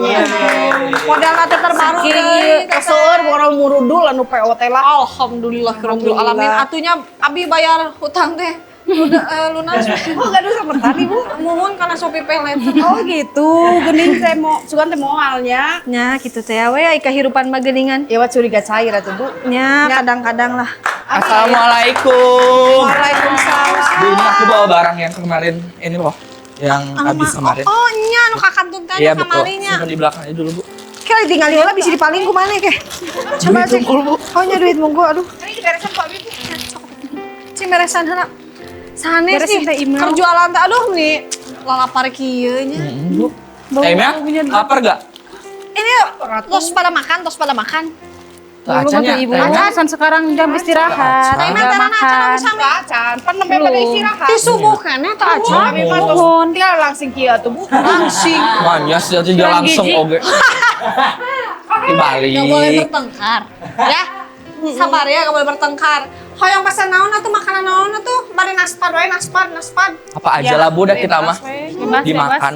Modalna teh terbaru deui. Seueur boro murudul anu PO teh lah. Alhamdulillah rabbil alamin. Atunya abi bayar hutang teh. Udah lunas. Oh gaduh sapertan Ibu. Muhun kana Shopee Pay Later. Oh gitu. Geuning teh mo sugan teh moalnya. Nya kitu teh we ai kahirupan mah geuningan. Ya wa curiga cair atuh Bu. Nya kadang-kadang lah. Assalamualaikum. Waalaikumsalam. Bu, ini aku bawa barang yang kemarin ini loh, yang habis kemarin. Oh, nya anu ka kantun teh anu kamari nya. Simpen di belakang aja dulu, Bu. Kira ditinggal heula bisa dipaling ku maneh ke. Coba cek. Oh nya duit munggu aduh. Ini diberesan ku abi Bu. Cing beresan heula. Sanes nih, kerjualan teh aduh nih lalapar kieu nya. Bu. Teh lapar gak? Ini tos pada makan, tos pada makan. Belum atuh ibu. Acan sekarang jam istirahat. Teh mah makan. Acan, pan nembe pada istirahat. Ti subuh keneh teh acan. Abi mah tos tinggal langsing kieu atuh Bu. Langsing. Manya sih juga langsung oge. Dibalik. Enggak boleh bertengkar. Ya. Sabar ya, enggak boleh bertengkar. Hoyong pesan naon atuh makanan naon atuh? Bari naspan wae, naspan, naspan. Apa aja lah Bu dah kita mah. Dimakan.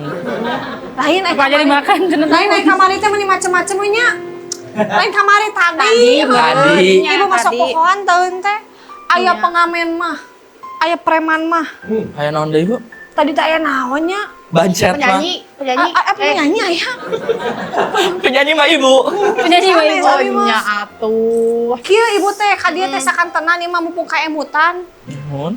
Lain apa aja dimakan. Lain ai kamari teh meuni macem-macem we nya. Lain kamari tadi. Tadi. Ibu masuk pohoan taun teh. Aya pengamen mah. Aya preman mah. Aya naon deui Bu? Tadi teh aya naon nya? Bancet mah. Penyanyi, penyanyi. Penyanyi aya. Penyanyi mah Ibu. Penyanyi mah Ibu. Nya atuh. Kieu ibu teh ka dieu teh sakantenan ieu mah mumpung kaemutan. Nuhun.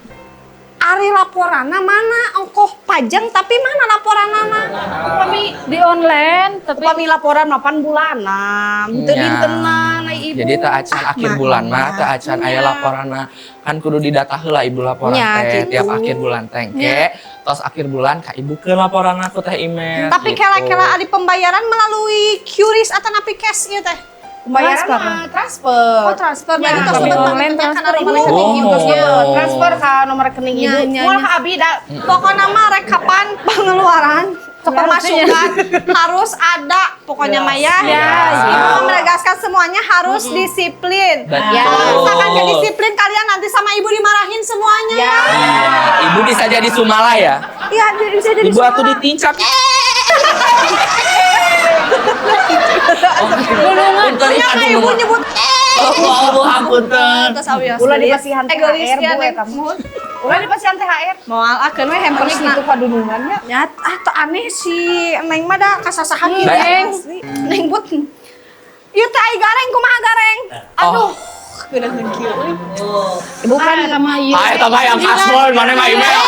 Ari laporanna mana? Ongkoh pajang tapi mana laporanana? Upami di online tapi upami laporan 8 bulanan, teu dintenan ai ibu. Jadi teu acan akhir bulan mah teu acan aya laporanna. Kan kudu didata heula ibu laporan teh tiap akhir bulan teh engke. Tos akhir bulan ka ibu ke laporan aku teh email. Tapi kela-kela ari pembayaran melalui QRIS atau napi cash ieu teh? Pembayaran mah transfer. Oh transfer, berarti Ya, tos kami lebet online banget transfer, kana nomor Ibu. rekening ibu. Oh. Transfer ke nomor rekening ibu. Moal ka abi da. Pokoknya mah rekapan pengeluaran, pemasukan harus ada. Pokoknya mah ya. Ibu menegaskan semuanya harus disiplin. Betul. Kalau misalkan gak disiplin kalian nanti sama ibu dimarahin semuanya ya. Iya, ibu bisa jadi sumala ya? Iya, bisa jadi Ibu sumala. aku ditincak. Gulungan. Iya, kayak ibu nyebut. Oh, ampun. Terus Ulah dipasihan Egois THR ya, Bu Neng. eta mah. Ulah dipasihan THR. Moal akeun we hampersna. Gitu padunungannya. Ya, ah tuh aneh si Neng mah da kasasahan ieu. Neng. Neng but. Ieu teh ai gareng kumaha gareng? Aduh, geunaheun kieu euy. Ibu kan sama ieu. Ah, eta mah yang kasbon, mana mah email.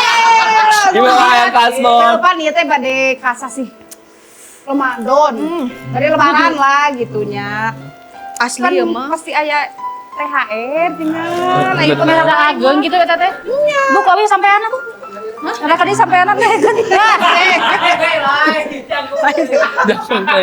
Email mah yang kasbon. Pan ieu teh bade kasasih Ramadan. Dari lebaran lah gitunya. Asli Kan ieu mah. pasti aya THR tinggal. Nah, ieu Rada ageng gitu eta teh. Bu, kawin sampean bu. Ada kali sampean teh.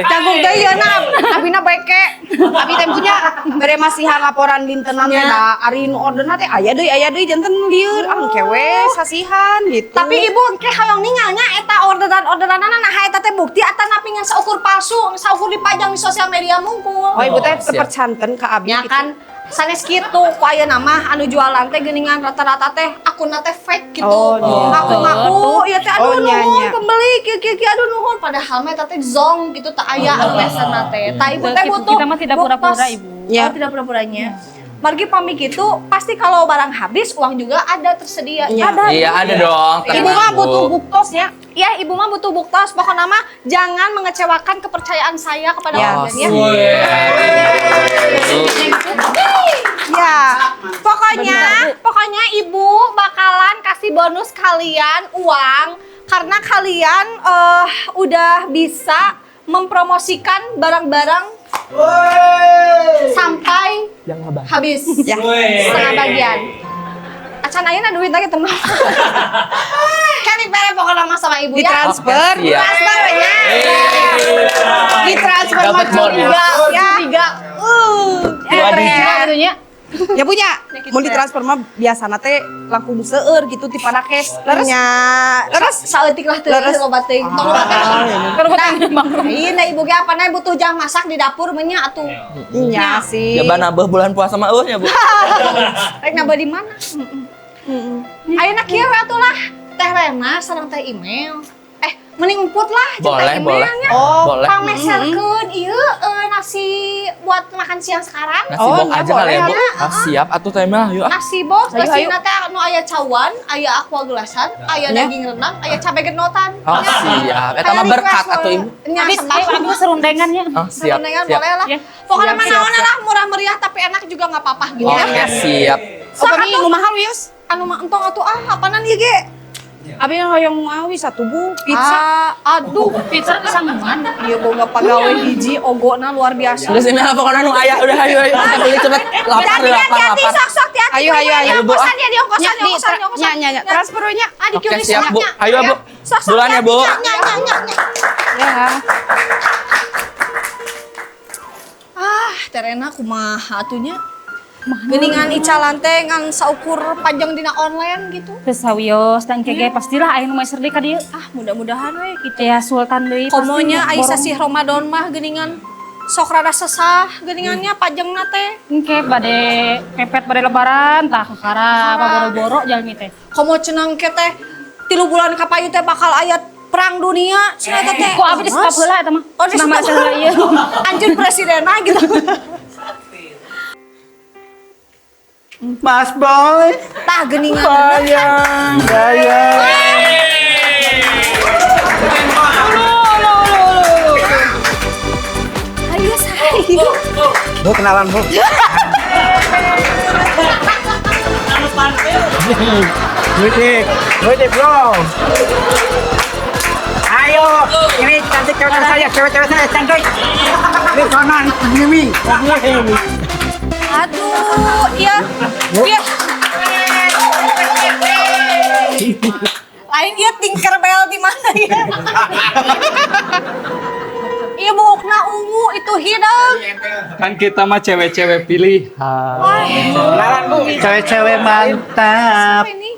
Jagung deui ieu na, abina beke. Abi teh punya bere masihan laporan dintenan teh da ari nu orderna teh aya deui janten lieur ah engke we sasihan gitu. Tapi ibu engke hoyong ningalnya eta orderan-orderanana nah eta teh bukti atanapi ngan saukur palsu, saukur dipajang di sosial media mungkul. Oh ibu teh Oh, siap. tepercanten ka abi Ya gitu. kan sanes kitu ku ayeuna mah anu jualan teh geuningan rata-rata teh akunna teh fake gitu. Oh, iya. Ngaku-ngaku ieu teh aduh Oh, nya, nuhun nya. pembeli kieu kieu kieu aduh nuhun padahal mah eta teh zong gitu teu aya anu mesenna teh. Tah ibu teh butuh Kita mah tidak pura-pura, buktos. Ibu. Ya. Oh, tidak pura-puranya. Margi pami gitu pasti kalau barang habis uang juga ada tersedia. Iya. Ada. Iya, ada dong. Ibu Tenang, mah Bu. butuh buktos ya. Ya, ibu mah butuh buktos. Pokoknya mah jangan mengecewakan kepercayaan saya kepada Ya. Oh, kalian ya. siap. Ya, pokoknya ibu bakalan kasih bonus kalian uang karena kalian udah bisa mempromosikan barang-barang sampai habis Ya. setengah bagian. Acan ayeuna duit lagi tenang. Kan dibere pokoknya mah sama ibu ya. Ditransfer. Oke, siap. Transfer ya. Ditransfer mah Dapat bonus. curiga. Ya. Curiga. Dua digit. Gitunya. Ya punya. Mau ditransfer mah biasana teh langkung seueur gitu ti pada cash. Leres. Nya, Leres. saeutik lah teu Leres. loba teuing. Tong loba teuing. Kalau Nah, iya nah ibu ge apa nah butuh jang masak di dapur menya atuh. Nya sih. Jaban nambah bulan puasa mah eueuh nya, Bu. Rek nambah di mana? Ayeuna kieu we atuh lah. Teh Rena sareng teh email. Mending emput lah jeung teh Boleh, boleh. emailnya. Oh, Boleh. Pameserkeun ieu nasi buat makan siang sekarang. Nasi Oh, box nya aja kali ya, Bu. boleh, Ah, siap atuh teh mah, yuk ah. Nasi box, Ayo, nasi ayo. teh anu aya cawan, aya aqua gelasan, aya Ya. daging rendang, aya cabe genotan. Oh, siap. Eta mah berkat atuh Ibu. Nya Habis sebab ayo abi serundengannya. Oh, siap. Serundengan Siap. boleh lah. Ya. Pokoknya Siap, mah siap, naon lah murah meriah tapi enak juga nggak apa-apa gitu ya. Oke, siap. Sok Upami atuh. nu mahal wios. Anu mah entong atuh ah apanan ieu ge? Abi hoyong awi satu bu pizza. Ah, aduh, Pizza kesanguan. ieu boga pagawe hiji ogona luar biasa. Geus ini pokoknya nu aya udah ayo ayo kita beli cepet. Lapar Hati-hati, lapar hati-hati, lapar. sok sok hati-hati. Ayo, ayo, ayo. Di Bu, ah. ongkosan ya, di ongkosan, Nya, di ongkosan, di ongkosan. nya, nya, nya. Transfer we nya. Ah, di Oke, QRIS siap, Bu. nya. Ayo, Bu. Sok sok Duluan ya, Bu. Nya, nya, nya, nya. Ya. Ah, Terena kumaha atunya? Geuningan icalan teh ngan saukur panjang dina online gitu. Teu sawios dan kege pastilah aya nu meser deui ka dieu. Ah, mudah-mudahan we gitu. Ya Sultan deui pasti. Komonya ai borong. sasih Ramadan mah geuningan sok rada sesah geuningannya pajengna teh. Engke bade mepet bade lebaran tah kakara boro-boro jalmi teh. Komo cenang ke teh 3 bulan kapayu teh bakal aya perang dunia cenah teh. Kok abi di stop heula eta mah. Oh, di Cenah mah stop. heula ieu. Anjeun presidenna gitu. Mas Boy. Tah geuningan. Sayang, sayang. Ayo sayu. Bu kenalan bu. Musik, musik bro. Ayo, ini cantik cewek saya, cewek-cewek saya cantik. Ini konan, Mimi. Aduh, iya. Iya. Lain dia Tinkerbell di mana ya? Iya buukna ungu itu hidung. Kan kita mah cewek-cewek pilihan. Kenalan bu. Cewek-cewek mantap. Siapa ini?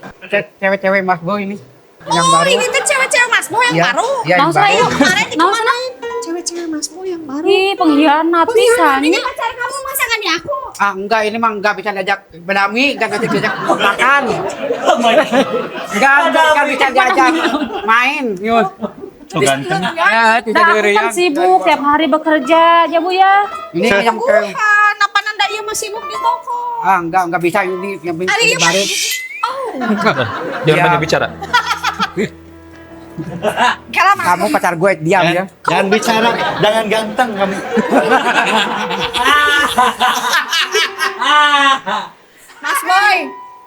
Cewek-cewek Mas Bo ini. Yang Oh, baru. ini tuh cewek-cewek Mas Bo yang Iya, baru. iya, yang Langsung baru. ayo. Kemarin dikemanain? Cewek-cewek Mas Bo yang baru. Ih, pengkhianat Pengkhianat, pisan. ini pacar kamu masa nggak di aku? Ah enggak, ini mah enggak bisa diajak bedami, enggak bisa diajak makan. Enggak bisa diajak main. Yun. So ganteng. Ya, tidak Nah, aku kan sibuk tiap hari bekerja, ya Bu ya. Ini yang ke Bukan, apa nanda iya masih sibuk di toko? Ah enggak bisa ini yang Ari iya baru. Oh, Jangan banyak bicara. Kamu pacar gue diam ya. Jangan bicara, jangan ganteng kamu. Mas Boy,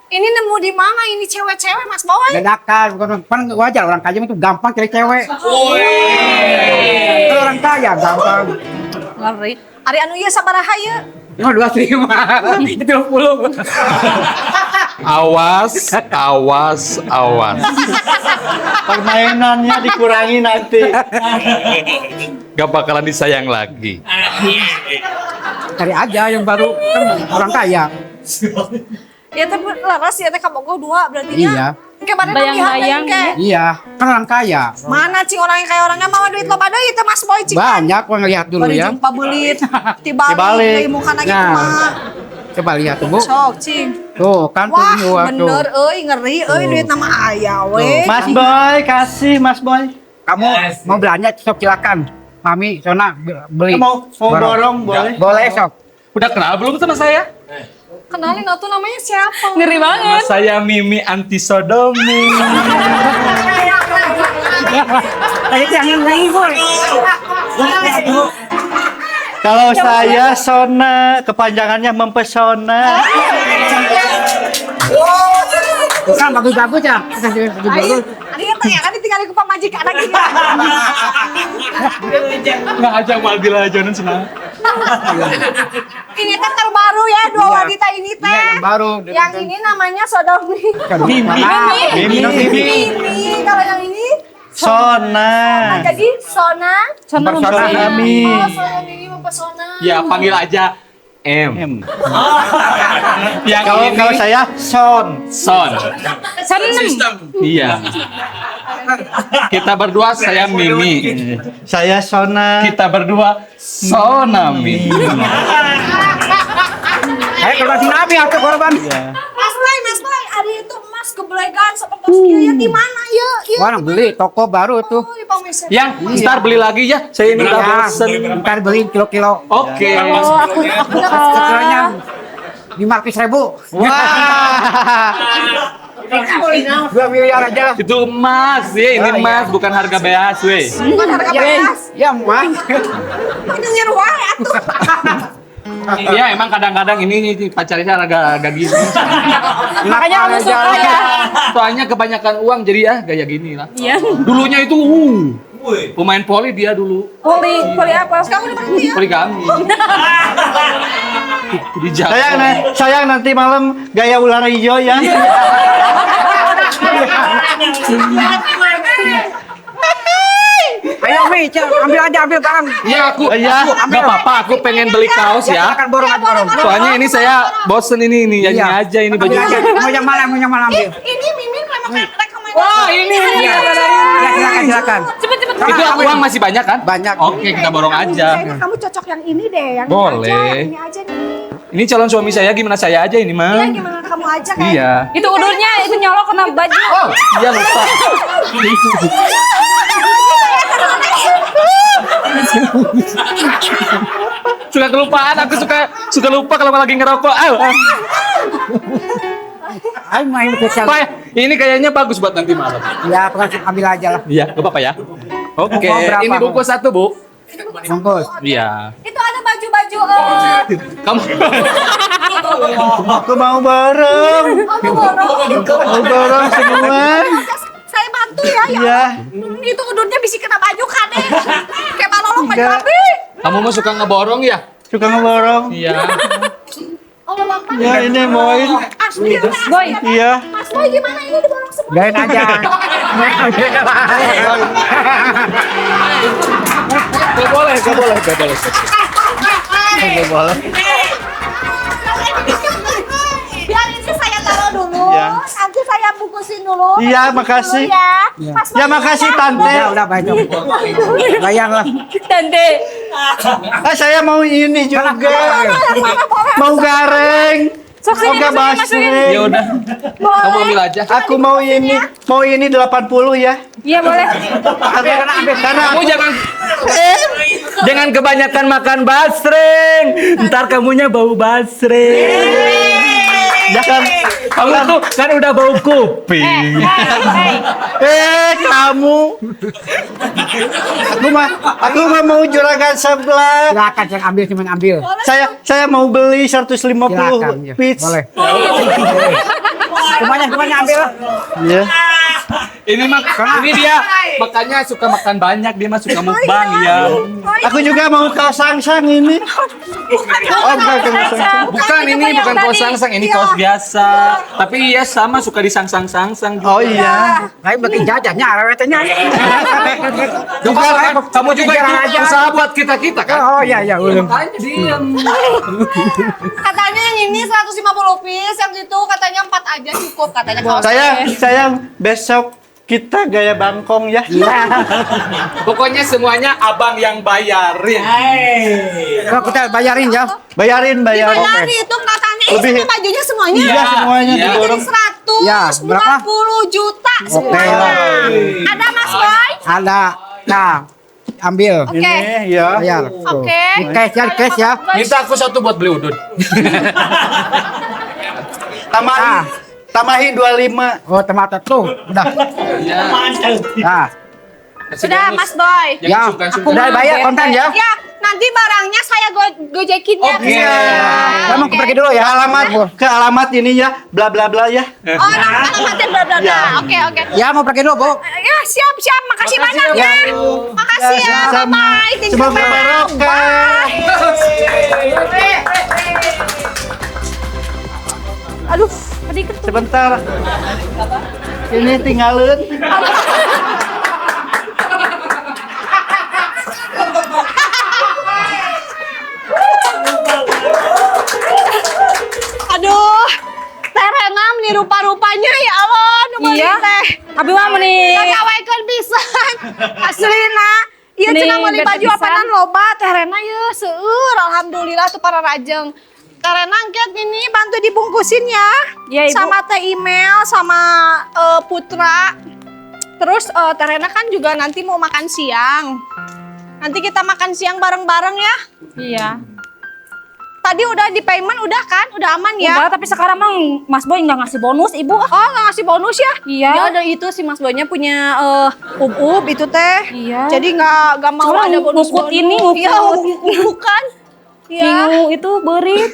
ini nemu di mana ini cewek-cewek Mas Boy? Dadakan, bukan kan wajar orang kaya itu gampang cari cewek. Kalau orang kaya gampang. Ngeri. Ari anu ieu sabaraha ieu? Ini mah 25, 30. Awas, awas, awas. Permainannya dikurangi nanti. Gak bakalan disayang lagi. Cari aja yang baru, kan orang kaya. Ya teh laras ya teh kabogoh dua berarti nya. Iya. Kemarin bayang-bayang ke. Iya, kan orang kaya. Mana cing orang yang kaya orangnya mau duit loba deui teh Mas Boy cing. Banyak orang lihat dulu ya. Bari jeung pabelit, tibalik deui mukana gitu mah. Coba lihat tuh, Bu. Sok cing. Tuh, kan tuh Wah, dua tuh. bener euy ngeri euy duit nama aya we. Mas Boy, kasih Mas Boy. Kamu mau belanja sok silakan. Mami, Sona beli. Mau borong boleh? Boleh sok. Udah kenal belum sama saya? Kenalin atuh namanya siapa? Ngeri banget. Nama saya Mimi anti sodomi. Tadi jangan lagi, Boy. Kalau saya Sona, kepanjangannya mempesona. Kan bagus-bagus ya. Bagus-bagus. Ari teh kan ditinggali ku pamajikan lagi. Nggak aja mau ambil aja non senang. Ini teh terbaru ya dua wanita ini teh. Iya, yang baru. Yang ini namanya Sodomi. Mimi. Mimi. Mimi. Kalau yang ini Sona. Nah, jadi Sona. Sona Mempesona. Mimi. Oh, Sona Mimi mempesona. Ya panggil aja M. Yang Kalau ini kalau saya Son. Son. Senem. Iya. Kita berdua saya Mimi. Saya Sona. Kita berdua Sonami. Ayo korban tsunami atau korban. Mas Boy, Mas Boy, ada itu emas kebelegan seperti ya di mana ya? Wah, beli toko baru tuh. Oh, di Pamesan. Yang ntar beli lagi ya. Saya ini udah Iya, bosen. ntar beli kilo-kilo. Oke. Oh, aku kalah. Kilonya 500.000. Wah. 2 miliar aja lah. Itu emas ya, ini emas bukan harga beas, weh. Bukan harga beas. Ya, emas. Nyengir wae atuh. Iya, emang kadang-kadang ini pacarnya agak agak gini. Makanya kamu suka ya. Soalnya kebanyakan uang jadi ya gaya gini lah. Iya. Dulunya itu pemain poli dia dulu. Poli, poli apa? Kamu udah berhenti ya? Poligami. Di Jakarta. Sayang, sayang nanti malam gaya ular hijau ya. Ayo Mi, ambil aja, ambil barang. Iya aku, nggak apa-apa, aku pengen beli kaos ya. Silakan borong aja borong. Soalnya ini saya bosen ini Iya. aja ini baju. Ambil aja. Mau yang mana, mau yang mana ambil. Ini Mimin memang rekomendasi. Wah ini. Ya, silakan, silakan. Cepet cepet. Itu uang masih banyak kan? Banyak. Oke kita borong aja. Kayaknya kamu cocok yang ini deh, yang Boleh. ini aja, yang ini aja nih. Ini calon suami saya gimana saya aja ini mah. Iya gimana kamu aja kayak. Iya. Itu udurnya itu nyolok kena baju. Oh, iya lupa. Suka kelupaan, aku suka lupa kalau lagi ngerokok. Ayo. Ayo main kecil. Pak, ini kayaknya bagus buat nanti malam. Ya, langsung ambil aja lah. Iya, gak apa-apa ya. Oke, Mau berapa? ini bungkus satu, Bu. Bungkus. Iya. Itu ada baju-baju. Kamu Aku mau bareng. Aku borong. Mau borong semua. Saya bantu ya. Ya. Iya. Itu udurnya bisa kena baju kan deh. Kayak balolong baju Enggak. api. Kamu mau suka ngeborong ya? Suka ngeborong. Iya. Allah Bapak. Ya ini moin. Asli ya, Boy. Iya. Mas Boy gimana ini diborong semua? Gain aja. Gak boleh, gak boleh, gak boleh. Gak boleh. Biar ini saya taruh dulu. Ya. Nanti saya bungkusin dulu. Iya, Bungkusin makasih. dulu ya. Mas Boy, Ya makasih tante. Udah, udah banyak. Bayar lah. Tante. Ah, saya mau ini juga. Mau gareng. Sok sini, Mau masukin, masukin. Ya udah. Kamu ambil aja. Aku mau ini 80 ya. Iya boleh. Karena Kamu jangan jangan kebanyakan makan basreng. Ntar kamunya bau basreng. Jangan. Kamu tuh kan udah bau kuping. Kamu. Aku mah mau juragan sebelah. Silakan yang ambil, cuman ambil. Saya mau beli 150 Silakan, ya. Piece. Boleh. Semuanya ambil lah. Iya. Ini mah ini dia makanya suka makan banyak, dia mah suka mukbang ya. Aku juga mau kaos sangsang ini. Oh, bukan kaos sangsang. Bukan ini bukan kaos sangsang, ini kaos biasa. Tapi iya sama suka disangsang-sangsang juga. Oh iya. Lain bikin jajannya, arewetnya. Bukan, kamu juga itu usaha buat kita-kita kan? Oh iya iya. Makanya diam. Katanya yang ini 150 piece, yang itu katanya 4 aja cukup katanya kaos. Saya besok kita gaya bangkong ya. Pokoknya semuanya abang yang bayarin. Kalau kita bayarin ya. Bayarin. Dibayarin itu katanya ini Lebih- semua bajunya semuanya. Iya, semuanya Iya. diborong. Jadi Ya, berapa? 120 juta semuanya. Ada Mas Boy? Ada. Nah, ambil. Oke. Ini ya. Bayar. Oke. Ini cash ya, cash ya. Minta aku satu buat beli udut. Tambahin 25. Oh, tomato tuh. Udah. Nah, Sudah Mas Boy. ya. Udah bayar kontan ya. Ya, nanti barangnya saya gojekin ya. Oke. Saya mau pergi dulu ya. Ke alamat ini ya, bla bla bla ya. Oh, alamatnya bla bla bla. Oke, oke. Ya, mau pergi dulu, Bu. Ya, siap, siap. Makasih banyak ya. Makasih ya. Sama-sama. Bye-bye. Thank you, Semoga Bang. barokah. Bye. Aduh, tadi Sebentar. Ini tinggalin. Aduh, Teh Rena nih rupa-rupanya ya Allah, nu meuli Iya. teh. Abi mah meuni. Kakawaikeun pisan. Aslina. Ieu Nih, cenah meuli bete baju pisan. apanan loba Teh Rena ye seueur alhamdulillah tuh para rajeng. Teh Rena engke ini bantu dibungkusin ya. Iya, Ibu. Sama Teh Email sama Putra. Terus Teh Rena kan juga nanti mau makan siang. Nanti kita makan siang bareng-bareng ya. Iya. Tadi udah di payment udah kan? Udah aman ya? Udah, tapi sekarang mah Mas Boy nggak ngasih bonus, Ibu. Oh, nggak ngasih bonus ya? Iya. Ya ada itu si Mas Boynya punya ub-ub itu teh. Iya. Jadi nggak mau Sekarang ada bonus. ngukut ini, ngukut. Iya, bukan. Iya. Bingung itu berit.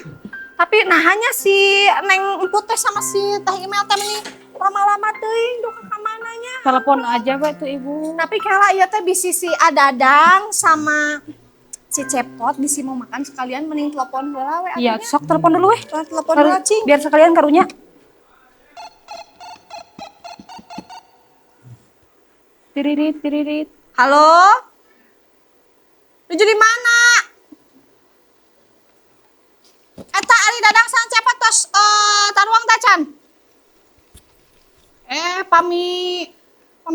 Tapi nah hanya si Neng Emput teh sama si Teh Imel teh meni lama-lama teuing duka ka mananya. Telepon aja Pak itu Ibu. Tapi kala ieu teh bisi si Adadang sama si Cepot bisi mau makan sekalian mending telepon heula we Iya, atunya. sok telepon dulu weh. Telepon heula cing. Biar sekalian karunya. Tiririt, tiririt. Halo? Nuju di mana? Eta ari Dadang sang Cepot tos taruang tacan. Pami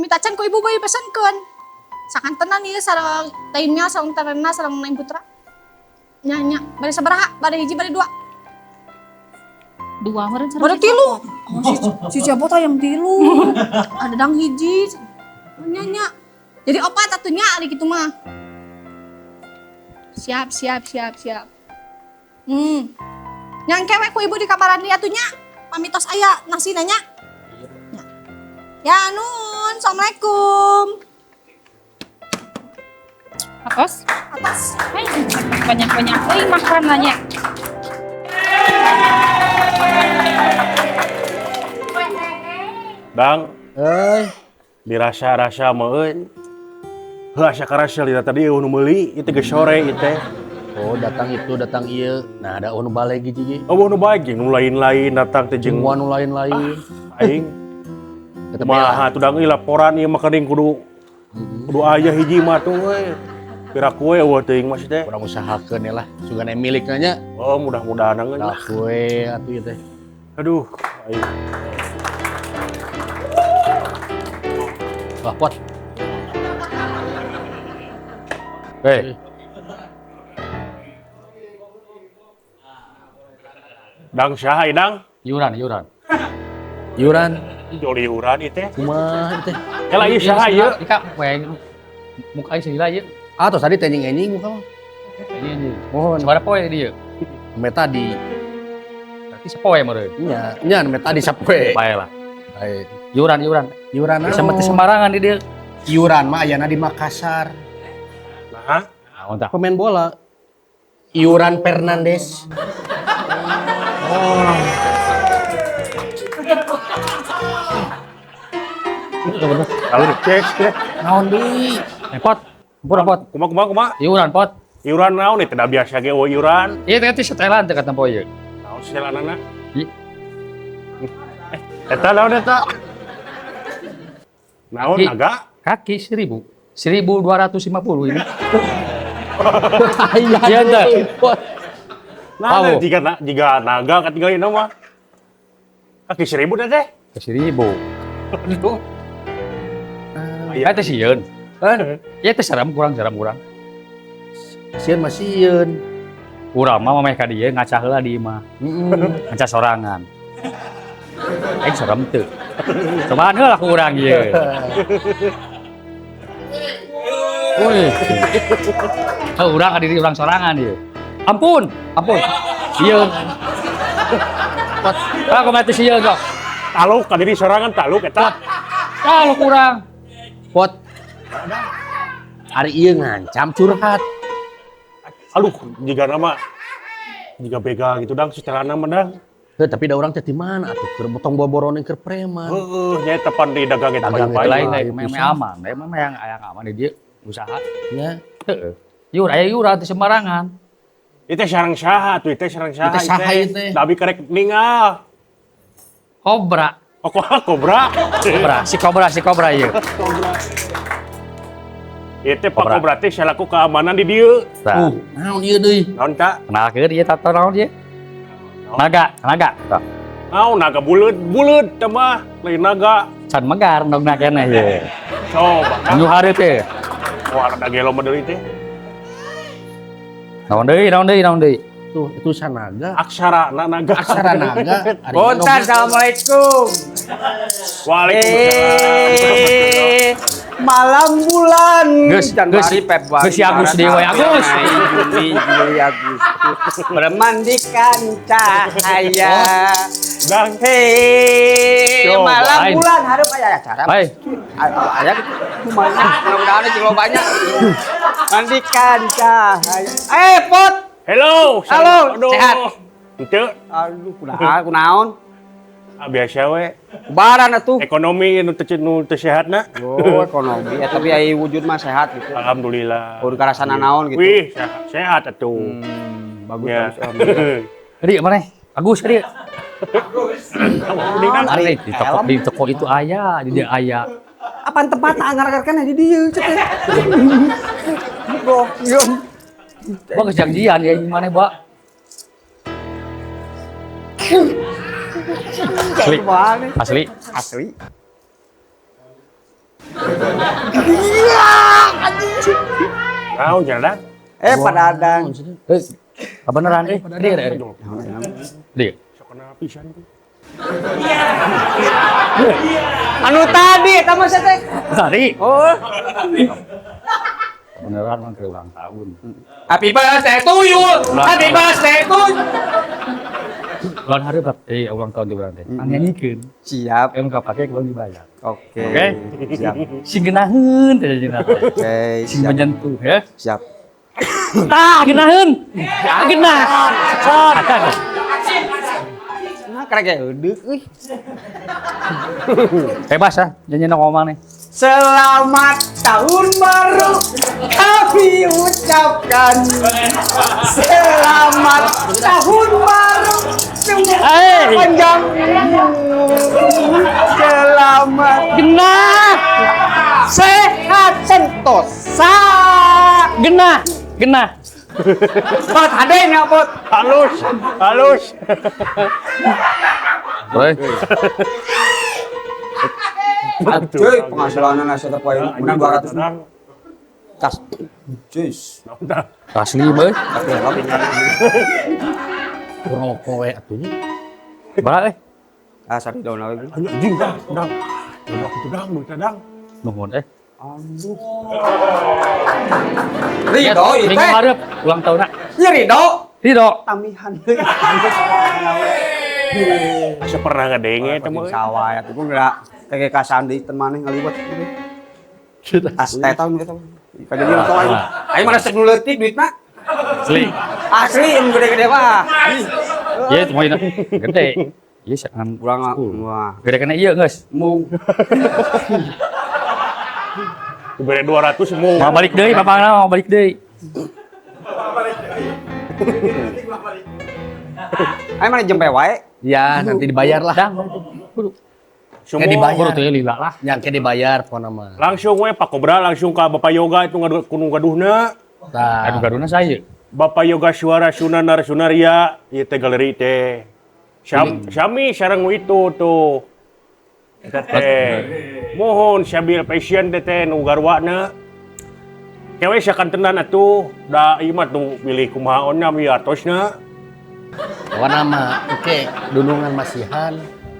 tacan ku ibu bae pesenkeun. Sakantenan ieu sareng Teh Imel sareng Teh Rena sareng Neng Putra. Nya nya, bade sabaraha? Bade hiji bade dua. Dua meureun sareng Bade si tilu. Cepot. Oh, si Cepot hayang tilu. Ada Dadang hiji. Nya nya. Jadi opat atuh nya ari kitu mah. Siap, siap, siap, siap. Nyangke we ku ibu di kabaran dia atuh nya. Pamitos aya nasi nanya. Ya nun, assalamualaikum. Atos. Atas. Hai, banyak-banyak euy makanannya. Dang. Dirasa-rasa mah euy. Heuh asa karasa lila tadi eueuh nu meuli ieu teh geus sore ieu teh. Oh, datang itu, datang ieu. Nah, ada nu baleg hiji ge. Oh, nu baleg jeung nu lain-lain datang teh jeung nu lain-lain. Aing. Kumaha atuh dang euy laporan ieu mah keuning kudu aya hiji mah tuh euy. Pira kue eueuh teuing mah teh. Urang usahakeun ya lah, sugan milik nya. Oh, mudah-mudahan ngeun lah. Kue atuh ieu teh. Aduh, aing. Wah, pot. Hei. Dang saha idang? Iuran. Iuran. Jol iuran ieu teh. Kumaha ieu teh? Kela ieu saha ieu? Ika, we muka ieu salila ieu. Ah, tos tadi teh enjing-enjing muka mah. Enjing. Mohon. Sabaraha poe dieu? Sampai tadi. Berarti sapoe meureun. Nya, nya nu tadi sapoe. Bae lah. Bae. Iuran iuran. Iuran Bisa mati sembarangan di dieu. Iuran mah ayana di Makassar. Nah, naon tah? Pemain bola. Iuran Fernandes. Oh. Lalu cek cek. Naon deui? Pot. Ampun pot. Kumaha kumaha kumaha? Iuran pot. Iuran naon nih tidak biasa ge eueuh iuran. Ieu teh setelan teh katempo ieu. Naon setelanana? Eta naon eta? Naon naga? Kaki 1000. 1250 ini. Iya teh. Nah, jika naga katinggalin mah. Kaki 1000 teh. Kaki 1000. Aduh. Ya teh sieun. Ya teh serem kurang serem kurang. Sieun mah sieun. Urang mah mameh ka dieu ngaca heula di imah. Ngaca sorangan. Aing serem teu. Cobaan heula ku urang ieu. Woi. Heuh urang ka diri urang sorangan ieu. Ampun, ampun. Sieun. Ah kumaha teh sieun kok. Taluk ka diri sorangan taluk eta. Taluk urang. Pot. Ari ieu ngancam curhat. Aduh, jika nama jika begal gitu dang setelana mah dang. Heuh, tapi da urang teh di mana atuh keur botong boborone keur preman. Heueuh, nya tepan di dagang eta lain lain meh aman, meh yang aya aman di dieu usaha. Nya. Heeh. Iur aya iuran teh sembarangan. Ieu teh sareng saha atuh, ieu teh sareng saha. Ieu teh saha ieu teh? Da abi karek ningal. Kobra. Oh, kobra. Kobra, si kobra, si kobra ieu. Kobra. Ieu teh Pak Kobra teh salaku keamanan di dieu. Naon ieu deui? Naon ta? Kenalkeun ieu tato naon ieu? Naga, naga. Naon naga buleud, buleud teh mah lain naga. Can megar ndogna keneh ieu. Coba. Nu hareup teh. Wah, rada gelo mah deui teh. Naon deui, naon deui, naon deui? Tuh, itu sanaga. Aksara naga. Aksara naga. Bontan, assalamualaikum. Waalaikumsalam. Malam bulan geus Januari, Februari, geus si Agus Maret, deui we April, Agus. Mei, Juni, Juli, Agustus bermandikan cahaya. Dang. Hei, malam Lain. bulan hareup aya acara. Hai. Aya gitu. Kumaha? Mudah-mudahan cing banyak. Mandikan cahaya. Eh, Pot. Hello. Halo, sehat. Henteu. Aduh, kunaon kunaon? Ah, biasa we. Lebaran atuh. Ekonomi nu teu sehatna. Oh, ekonomi. Ya, tapi ai wujud mah sehat gitu. Alhamdulillah. Udah karasana naon gitu. Wih, sehat atuh. Bagus, ya. bagus alhamdulillah. Ri, mana? Agus, Ri. Agus. Ari, di toko itu aya, di dia aya. Apaan tempat anggar-anggarkan di dieu cek teh. Goh, yum. Gua kejanjian ya gimana, Pak? Asli. Asli. Asli. Iya, anjing. Naon jalan? Eh, pada adang. Beneran eh. Dia. Dia. Sok kena pisan tuh. Anu tadi eta mah teh. Tadi. Oh. Beneran mah ke ulang tahun. Happy birthday to you. Happy birthday to you. Ulang hari ulang tahun di bulan teh. Nyanyikeun. Siap. Emang kapake kurang dibayar. Oke. Oke. Siap. Sing geunaheun teh jadina teh. Oke, sing menyentuh ya. Siap. Tah geunaheun. Geunah. Nah, karek ge eudeuk euy. Bebas ah, nyanyi ngomong nih. Selamat tahun baru kami ucapkan. Selamat tahun baru semoga panjang umur. Selamat genah sehat sentosa. Genah, genah. Pot ada yang pot. Halus, halus. Boleh. Cuy, penghasilan nasi poin menang 200. Tas. Cus. Asli, boy. Rokok we atuh nya. Berat eh. Ah, sari daun lagi. Anjing dang, dang. Itu dang, duit dang. Nuhun eh. Aduh. Ridho ieu Minggu teh. hareup ulang tahunna. Ieu Ridho. Ridho. Tamihan. Asa pernah ngadenge eta mah. Sawah ya tuh enggak kayak ka Sandi teu maneh ngaliwat. As teh tahun gitu. Kajadian tong aing. Aing mah resep nu leutik duitna. Asli. Asli yang gede-gede mah. Iya, cuma ini gede. Iya, jangan kurang wah. Gede kena iya, guys. Mung. Dibere 200 mung. Mau balik deui, bapakna mau balik deui. Aing mana jempe wae. Ya, nanti dibayar lah. Semua Kayak dibayar. Teh lila lah. Yang kayak dibayar pokona mah. Langsung we Pak Kobra langsung ka Bapak Yoga itu ngadu kudu gaduhna. Tah. Aduh gaduhna saya. Bapak Yoga Suara Sunanar Sunaria ieu teh galeri teh. Sami sareng itu tuh. Eta teh. Mohon Syabil Passion teh teh nu garwana. Kewe sakantenan atuh da ieu mah tuh milih kumaha onna miartosna. Pokona mah oke dunungan masihan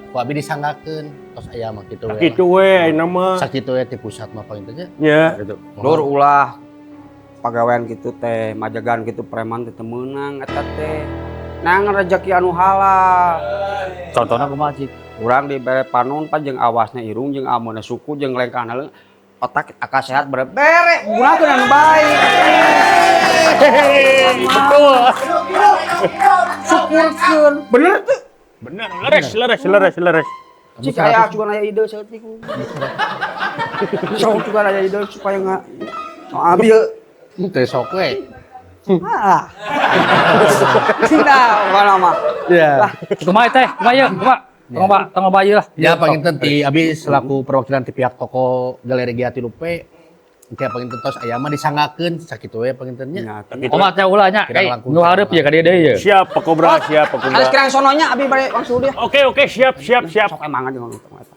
ku abi disanggakeun tos aya mah kitu we. Kitu we ayeuna mah. Sakitu we ti pusat mah paling teh nya. Nya. Gitu. Lur ulah pagawean kitu teh, majagan kitu preman teh teu meunang eta teh. Nang rezeki anu halal. Contohna kumaha cik? Urang dibere panon pan jeung awasna irung jeung ameuna suku jeung lengkahna otak akal sehat bere gunakeun anu baik. Betul. Syukurkeun. Bener tuh. Bener, leres leres leres leres. Cik aya juga aya ide saeutik. Sok juga aya ide supaya enggak ambil teh sok we. Ah. Tidak, mana mah. Ya. Kumaha teh? Kumaha ieu? Kumaha? Tong loba ieu lah. Ya panginten ti abi selaku perwakilan ti pihak toko Galeri Gia Tilu P. Engke panginten tos aya mah disanggakeun sakitu we panginten nya. Kumaha teh ulah nya? Nu hareup ya ka dieu deui ye. Siap Pak Kobra, siap Pak Kobra. Harus kirang sononya abi bade langsung dia. Oke oke siap siap siap. Sok emang aja ngomong eta.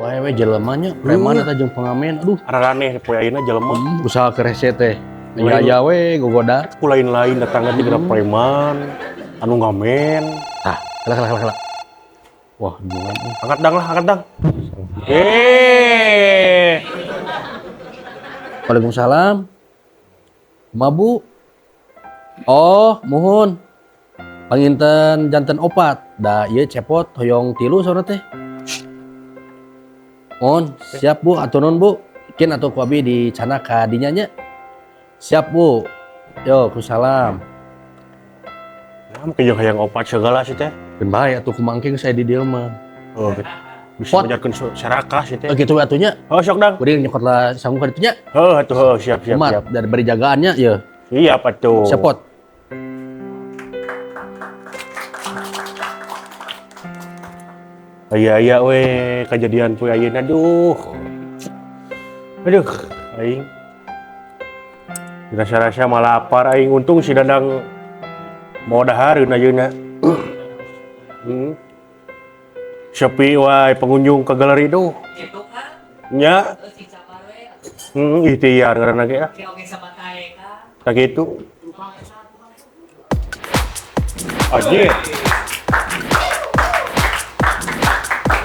Wae we jelema nya preman eta jeung pengamen. Aduh, araraneh poe ayeuna jelema. Usaha kerese teh. Aya we gogoda. Ku lain-lain datangna teh geura preman, anu ngamen. Tah, kela kela kela. Wah, gimana? Angkat dang lah, angkat dang. Waalaikumsalam. Mabu. Oh, muhun. Panginten janten opat. Da ieu cepot hoyong tilu saurna teh. Mohon, siap Bu, atur nuhun Bu. Kin atuh ku abi dicana ka dinya nya. Siap Bu. Yo, ku salam. Nah, mungkin hayang opat segala sih teh. Keun bae atuh kumaha engke geus aya di dieu mah. Oh, bisa ngajarkeun sarakah sih teh. Oh, kitu we atuh nya. Oh, sok dang. Kuring nyokot lah sanggup ka ditu nya. Heuh atuh heuh, siap siap Umat, siap. dari beri jagaannya ye. Siap atuh. Siap pot. Aya-aya we kejadian poe ayeuna aduh. Aduh, aing. Rasa-rasa malah lapar aing untung si Dadang mau dahareun ayeuna. Sepi wae pengunjung ke galeri tuh. Gitu kan? Nya. Ikhtiar ngaranna ge ah. Tah kitu. Anjir.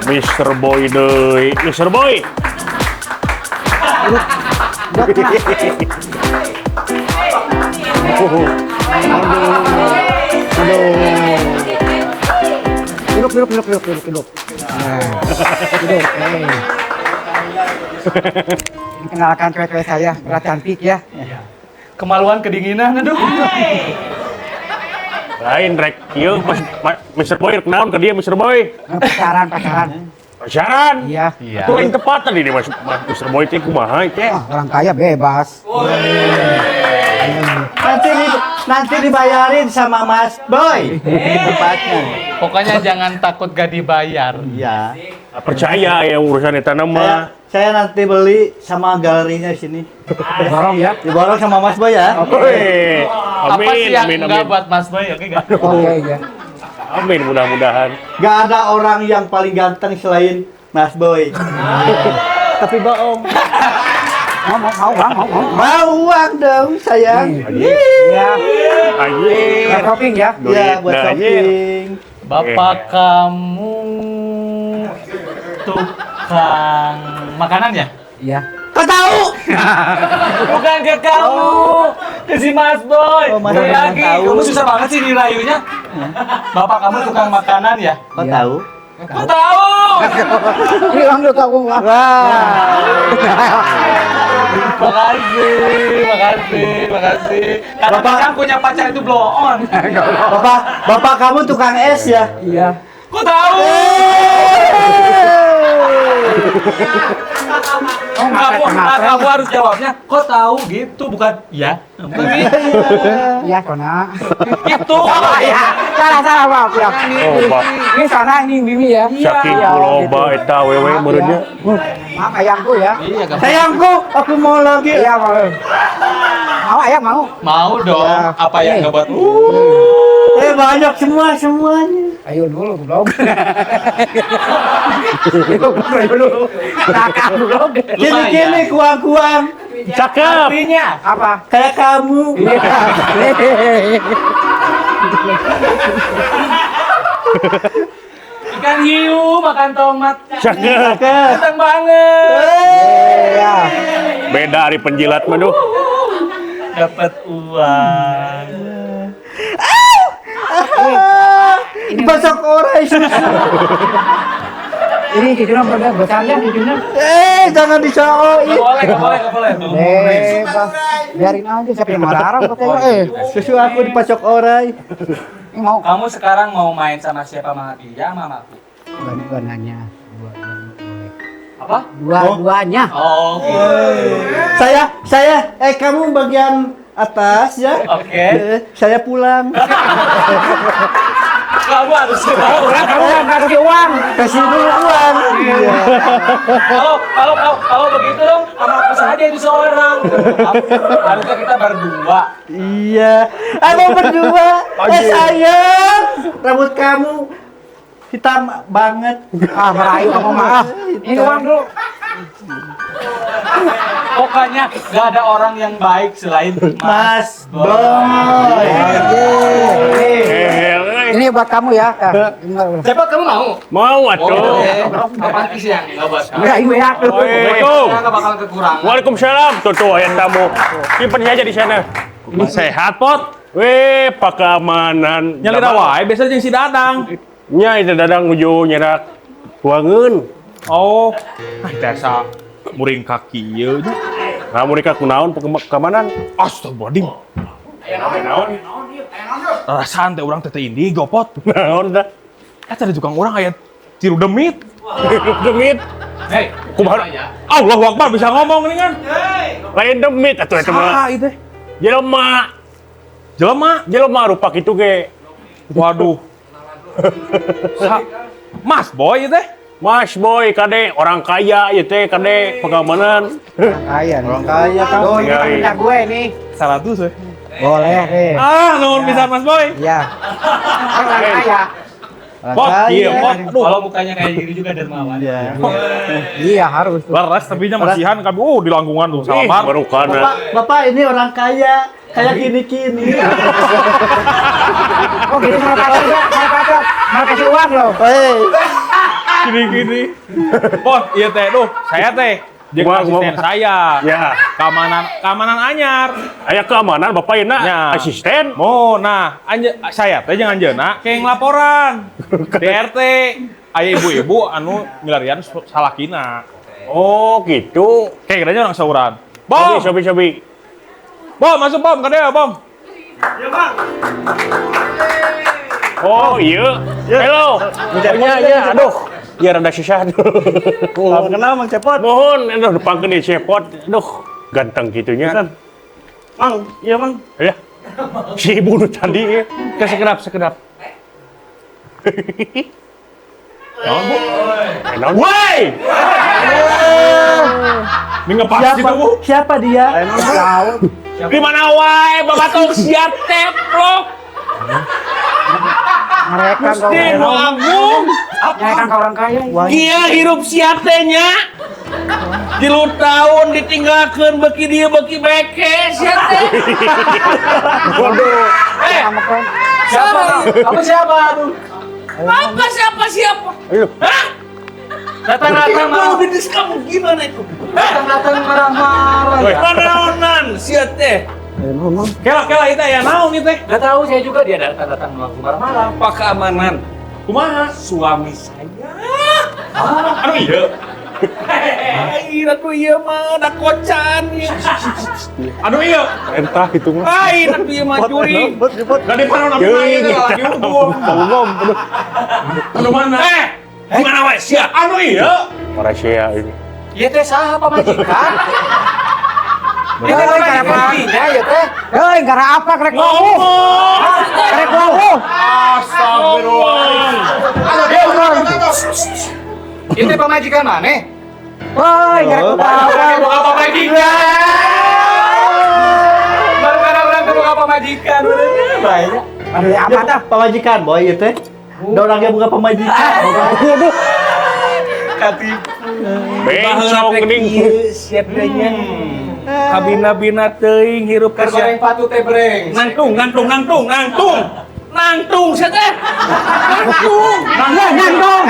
Mr. Boy deui, Mr. Boy. Aduh. Duduk, duduk, duduk, duduk, duduk, duduk. Nah, duduk. Kenalkan cewek-cewek saya, berat cantik ya. Kemaluan kedinginan, aduh. Lain rek, ieu Mr. Boy rek naon ke dia Mr. Boy? Pacaran, pacaran. Pacaran? Iya. Itu lain tepat tadi nih Mas Mr. Boy teh kumaha teh? Orang kaya bebas. Nanti dibayarin sama Mas Boy. Tempatnya. Pokoknya jangan takut gak dibayar. Iya. Percaya ya urusan eta mah. Saya nanti beli sama galerinya sini. Borong ya? Diborong sama Mas Boy ya. Oke. Apa Amin, sih yang amin, enggak amin. buat Mas Boy? Oke enggak? Oke ya. Amin mudah-mudahan. Gak ada orang yang paling ganteng selain Mas Boy. Tapi bohong. Mau uang dong sayang. Iya. Anjir. Buat shopping ya? Iya, buat shopping. Bapak kamu tukang makanan ya? Iya. Kau tahu? Bukan ke kamu, ke si Mas Boy. Oh, Mas Sekali Boy lagi, tahu. kamu susah banget sih dirayunya. Bapak kamu tukang makanan ya? Kau tahu? Kok tahu? Ini uang dulu kamu. Wah. Makasih, makasih, makasih. Karena Bapak- kan punya pacar itu blow on. Bapak, bapak kamu tukang es ya? Iya. Kok tahu? Kamu, kamu harus jawabnya, kok tahu gitu, bukan ya. Bukan gitu. Iya, Kona. Itu. Salah ya. Salah, salah, maaf ya. Oh, Pak. Ini sana, ini Bibi ya. Saking Iya, loba gitu. eta wewe Maaf meureunnya. ya. Maaf ayangku ya. Iya, gak Sayangku, aku mau lagi. Iya, mau. Mau ayang mau. Mau dong, Ya. apa yang nggak buat? Eh banyak semua semuanya. Ayo dulu, goblok. Ayo dulu. Kakak goblok. Kini kini kuang-kuang. Cakep. Artinya Apa? Kayak kamu. Iya. Ikan hiu makan tomat. Cakep. Ganteng banget. Iya. Beda dari penjilat mah duh. Dapat uang. Dipasok orai susu. Ini cucunya pada besarnya cucunya. Eh, jangan disooi. Gak boleh, gak boleh, gak boleh. Bebas. Biarin aja siapa yang marah katanya. Eh, Susu aku dipasok orai. ini mau. Kamu sekarang mau main sama siapa, sama dia, sama aku? Dua-duanya. Apa? Dua-duanya. Oh, gitu. Saya, kamu bagian atas ya. Oke. Saya pulang. Kamu harus tahu. Kamu nggak kasih uang. Kasih dulu uang. Iya. Kalau kalau kalau kalau begitu dong, sama aku saja itu seorang. Harusnya kita berdua. Iya. Aku berdua. Eh sayang, rambut kamu hitam banget. Ah, merayu kamu maaf. Ini uang dulu. Pokoknya gak ada orang yang baik selain Mas Boy. Ini buat kamu ya. Siapa kamu mau? Mau atuh. Apaan sih yang nggak buat kamu? Enggak, ini ya. Assalamualaikum. Saya nggak bakal kekurangan. Waalaikumsalam. Tuh tuh aya tamu. Simpen saja di sana. Sehat, Pot. Weh, pakamanan. Nyalira wae biasa jeung si Dadang. Nya itu Dadang nuju nyerak tuangeun. Oh, ah dasa muring kaki ieu nya. Nah, muring ka kunaon pakamanan? Astagfirullahaladzim. Naon? Rasaan teh urang teh teh indigo, Pot. Naon tah? Eta di tukang urang aya tiru demit. Demit. Hei, Kumaha? Allahu Akbar bisa ngomong nih kan. Lain demit atuh eta mah. Saha ieu teh? Jelema. Jelema. Jelema rupa kitu ge. Waduh. Mas Boy ieu teh. Mas Boy kade orang kaya ieu teh kade pengamanan. Orang kaya nih. Orang kaya kan. Tuh, ini kan punya gue nih. 100 we. Boleh deh. Ah, nuhun pisan Mas Boy. Iya. Kan orang kaya. Pot, iya, pot. Aduh. Kalau mukanya kayak gini juga dermawan. Iya. Iya, harus. Leres tapi nya masihan kami di langkungan tuh Ih, salamar. barukana. Bapak, bapak ini orang kaya, kayak gini-gini. Oh, gini mau kasih, mau kasih uang loh. Hei. Gini-gini. Pot, iya teh, duh, saya teh jeung asisten saya. Ya. Keamanan anyar. Aya keamanan bapak ieu Ya. asisten. Mo, nah, saya teh jeung anjeunna keng laporan. Di RT aya ibu-ibu anu milarian salakina. Oh, gitu. Kayak kiranya orang sauran. Bom, Sobi, sobi, sobi. Bom, masuk bom, ka dieu, bom. Oh, iya. Halo. Iya, iya, aduh. Ya rada susah. Salam kenal Mang Cepot. Mohon, aduh depangkeun ieu Cepot. Aduh, ganteng gitunya. Mang, iya Mang. Ya. Si ibu nu tadi ya. Ke sekedap, sekedap. Naon, Bu? Naon? Woi! Ini ngepas Siapa? gitu, Bu. Siapa dia? Di mana wae babatok siap teplok. Mereka Gusti nu agung. Mereka ke orang kaya. Kia hirup siap teh nya. 3 tahun ditinggalkeun beuki dieu beuki beke sia teh. Waduh. Eh, Siapa? Kamu siapa? Aduh. apa siapa siapa? Ayo. Hah? Datang-datang Kalau bisnis kamu gimana itu? Datang-datang marah-marah ya. Manaonan sia teh. Kela kela itu ya naon ieu teh? Gak tahu saya juga dia datang-datang langsung marah-marah. Pak keamanan. Kumaha? Suami saya. Aduh iya. Air atuh ieu mah da kocan ieu. Aduh iya. Entah itu mah. Air atuh ieu mah curi. Gak di panon abi mah ieu lagi unggul. Anu mana? Mana wae sia? Anu iya. Rahasia ini. Ieu teh saha pamajikan? Ieu teh pamajikannya ieu teh. Hei, gara apa krek ngomong? Krek ngomong. Astagfirullah. Ieu teh pamajikan maneh? Woi, gara Baru pamajikan. Baru karena orang buka pamajikan. Banyak. Aduh, apa dah? Pamajikan boy ieu teh. Da orangnya buka pamajikan. Waduh. Katipu. Bencong geuning. Siap teh nya. Kabina-bina teuing hirup ka sia. Goreng patu teh breng. Nangtung, nangtung, nangtung, nangtung. Nangtung sia teh. Nangtung. Nangtung.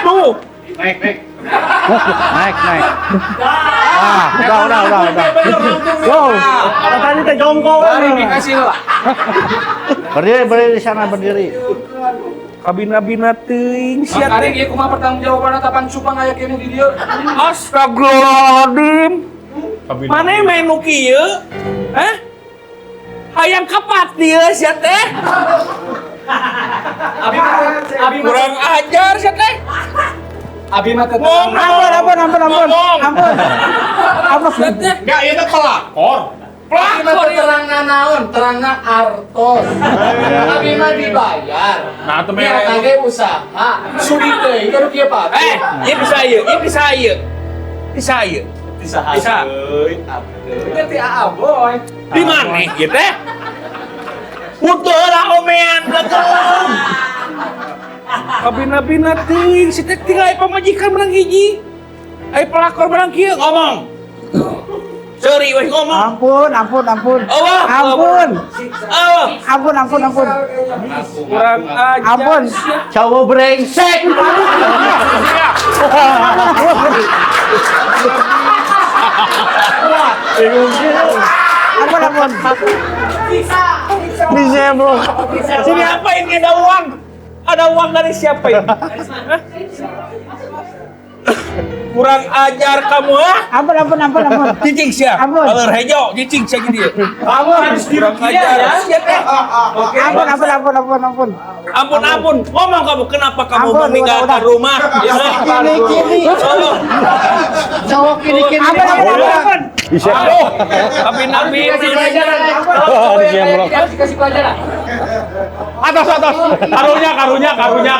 Tuh. Naik, naik. Naik, naik. Ah, udah. Wow, tadi teh jongkok. Bari dikasih lah. Berdiri, berdiri di sana berdiri. Kabina-bina teuing sia teh. Makanya ieu kumaha pertanggungjawabanna tapan cupang aya keneh di dieu. Astagfirullahaladzim. Mana main nu kieu? Hah? Hayang kapat dia sia teh. Abi abi kurang ajar sia teh. Abi mah teu Ngomong. Ampun, ampun, ampun, ampun. Ampun. Ampun. Enggak, ieu teh pelakor. Abi mah teu terangna naon, terangna artos. Abi mah dibayar. Nah, atuh Biar mere. kage usaha. Sudi teuing kudu kieu patu. Ieu bisa ieu, ieu bisa ieu. Bisa ieu. Bisa. Bisa. Ngerti aa boy. Di mana ieu teh? Butuh lah omean belakang. Kabina-bina teuing si teh tinggal aya pamajikan menang hiji. Aya pelakor menang kieu ngomong. Seuri we ngomong. Ampun, ampun, ampun. Allah. Ampun. Allah. Ampun, ampun, ampun. Kurang ajar. Ampun. Cowok brengsek. Ampun, ampun. Bisa, bro. Sini apa ini ada uang? Ada uang dari siapa ini? Hah? Kurang ajar kamu ah? Ampun, ampun, ampun, ampun. Cicing sia. Ampun. Alur hejo, cicing sia gini. Ampun. Kurang ajar. Sia teh. Ampun, ampun, ampun, ampun, ampun. Ampun, ampun. Ngomong kamu kenapa kamu Ampun, meninggalkan udah, udah. rumah? Ya. Kini, kini. Oh. Cowok kini-kini. Ampun, ampun, ampun, ampun. Bisa. Aduh, tapi nabi Dikasih pelajaran. Harus dikasih pelajaran. Atas atas. Karunya karunya karunya.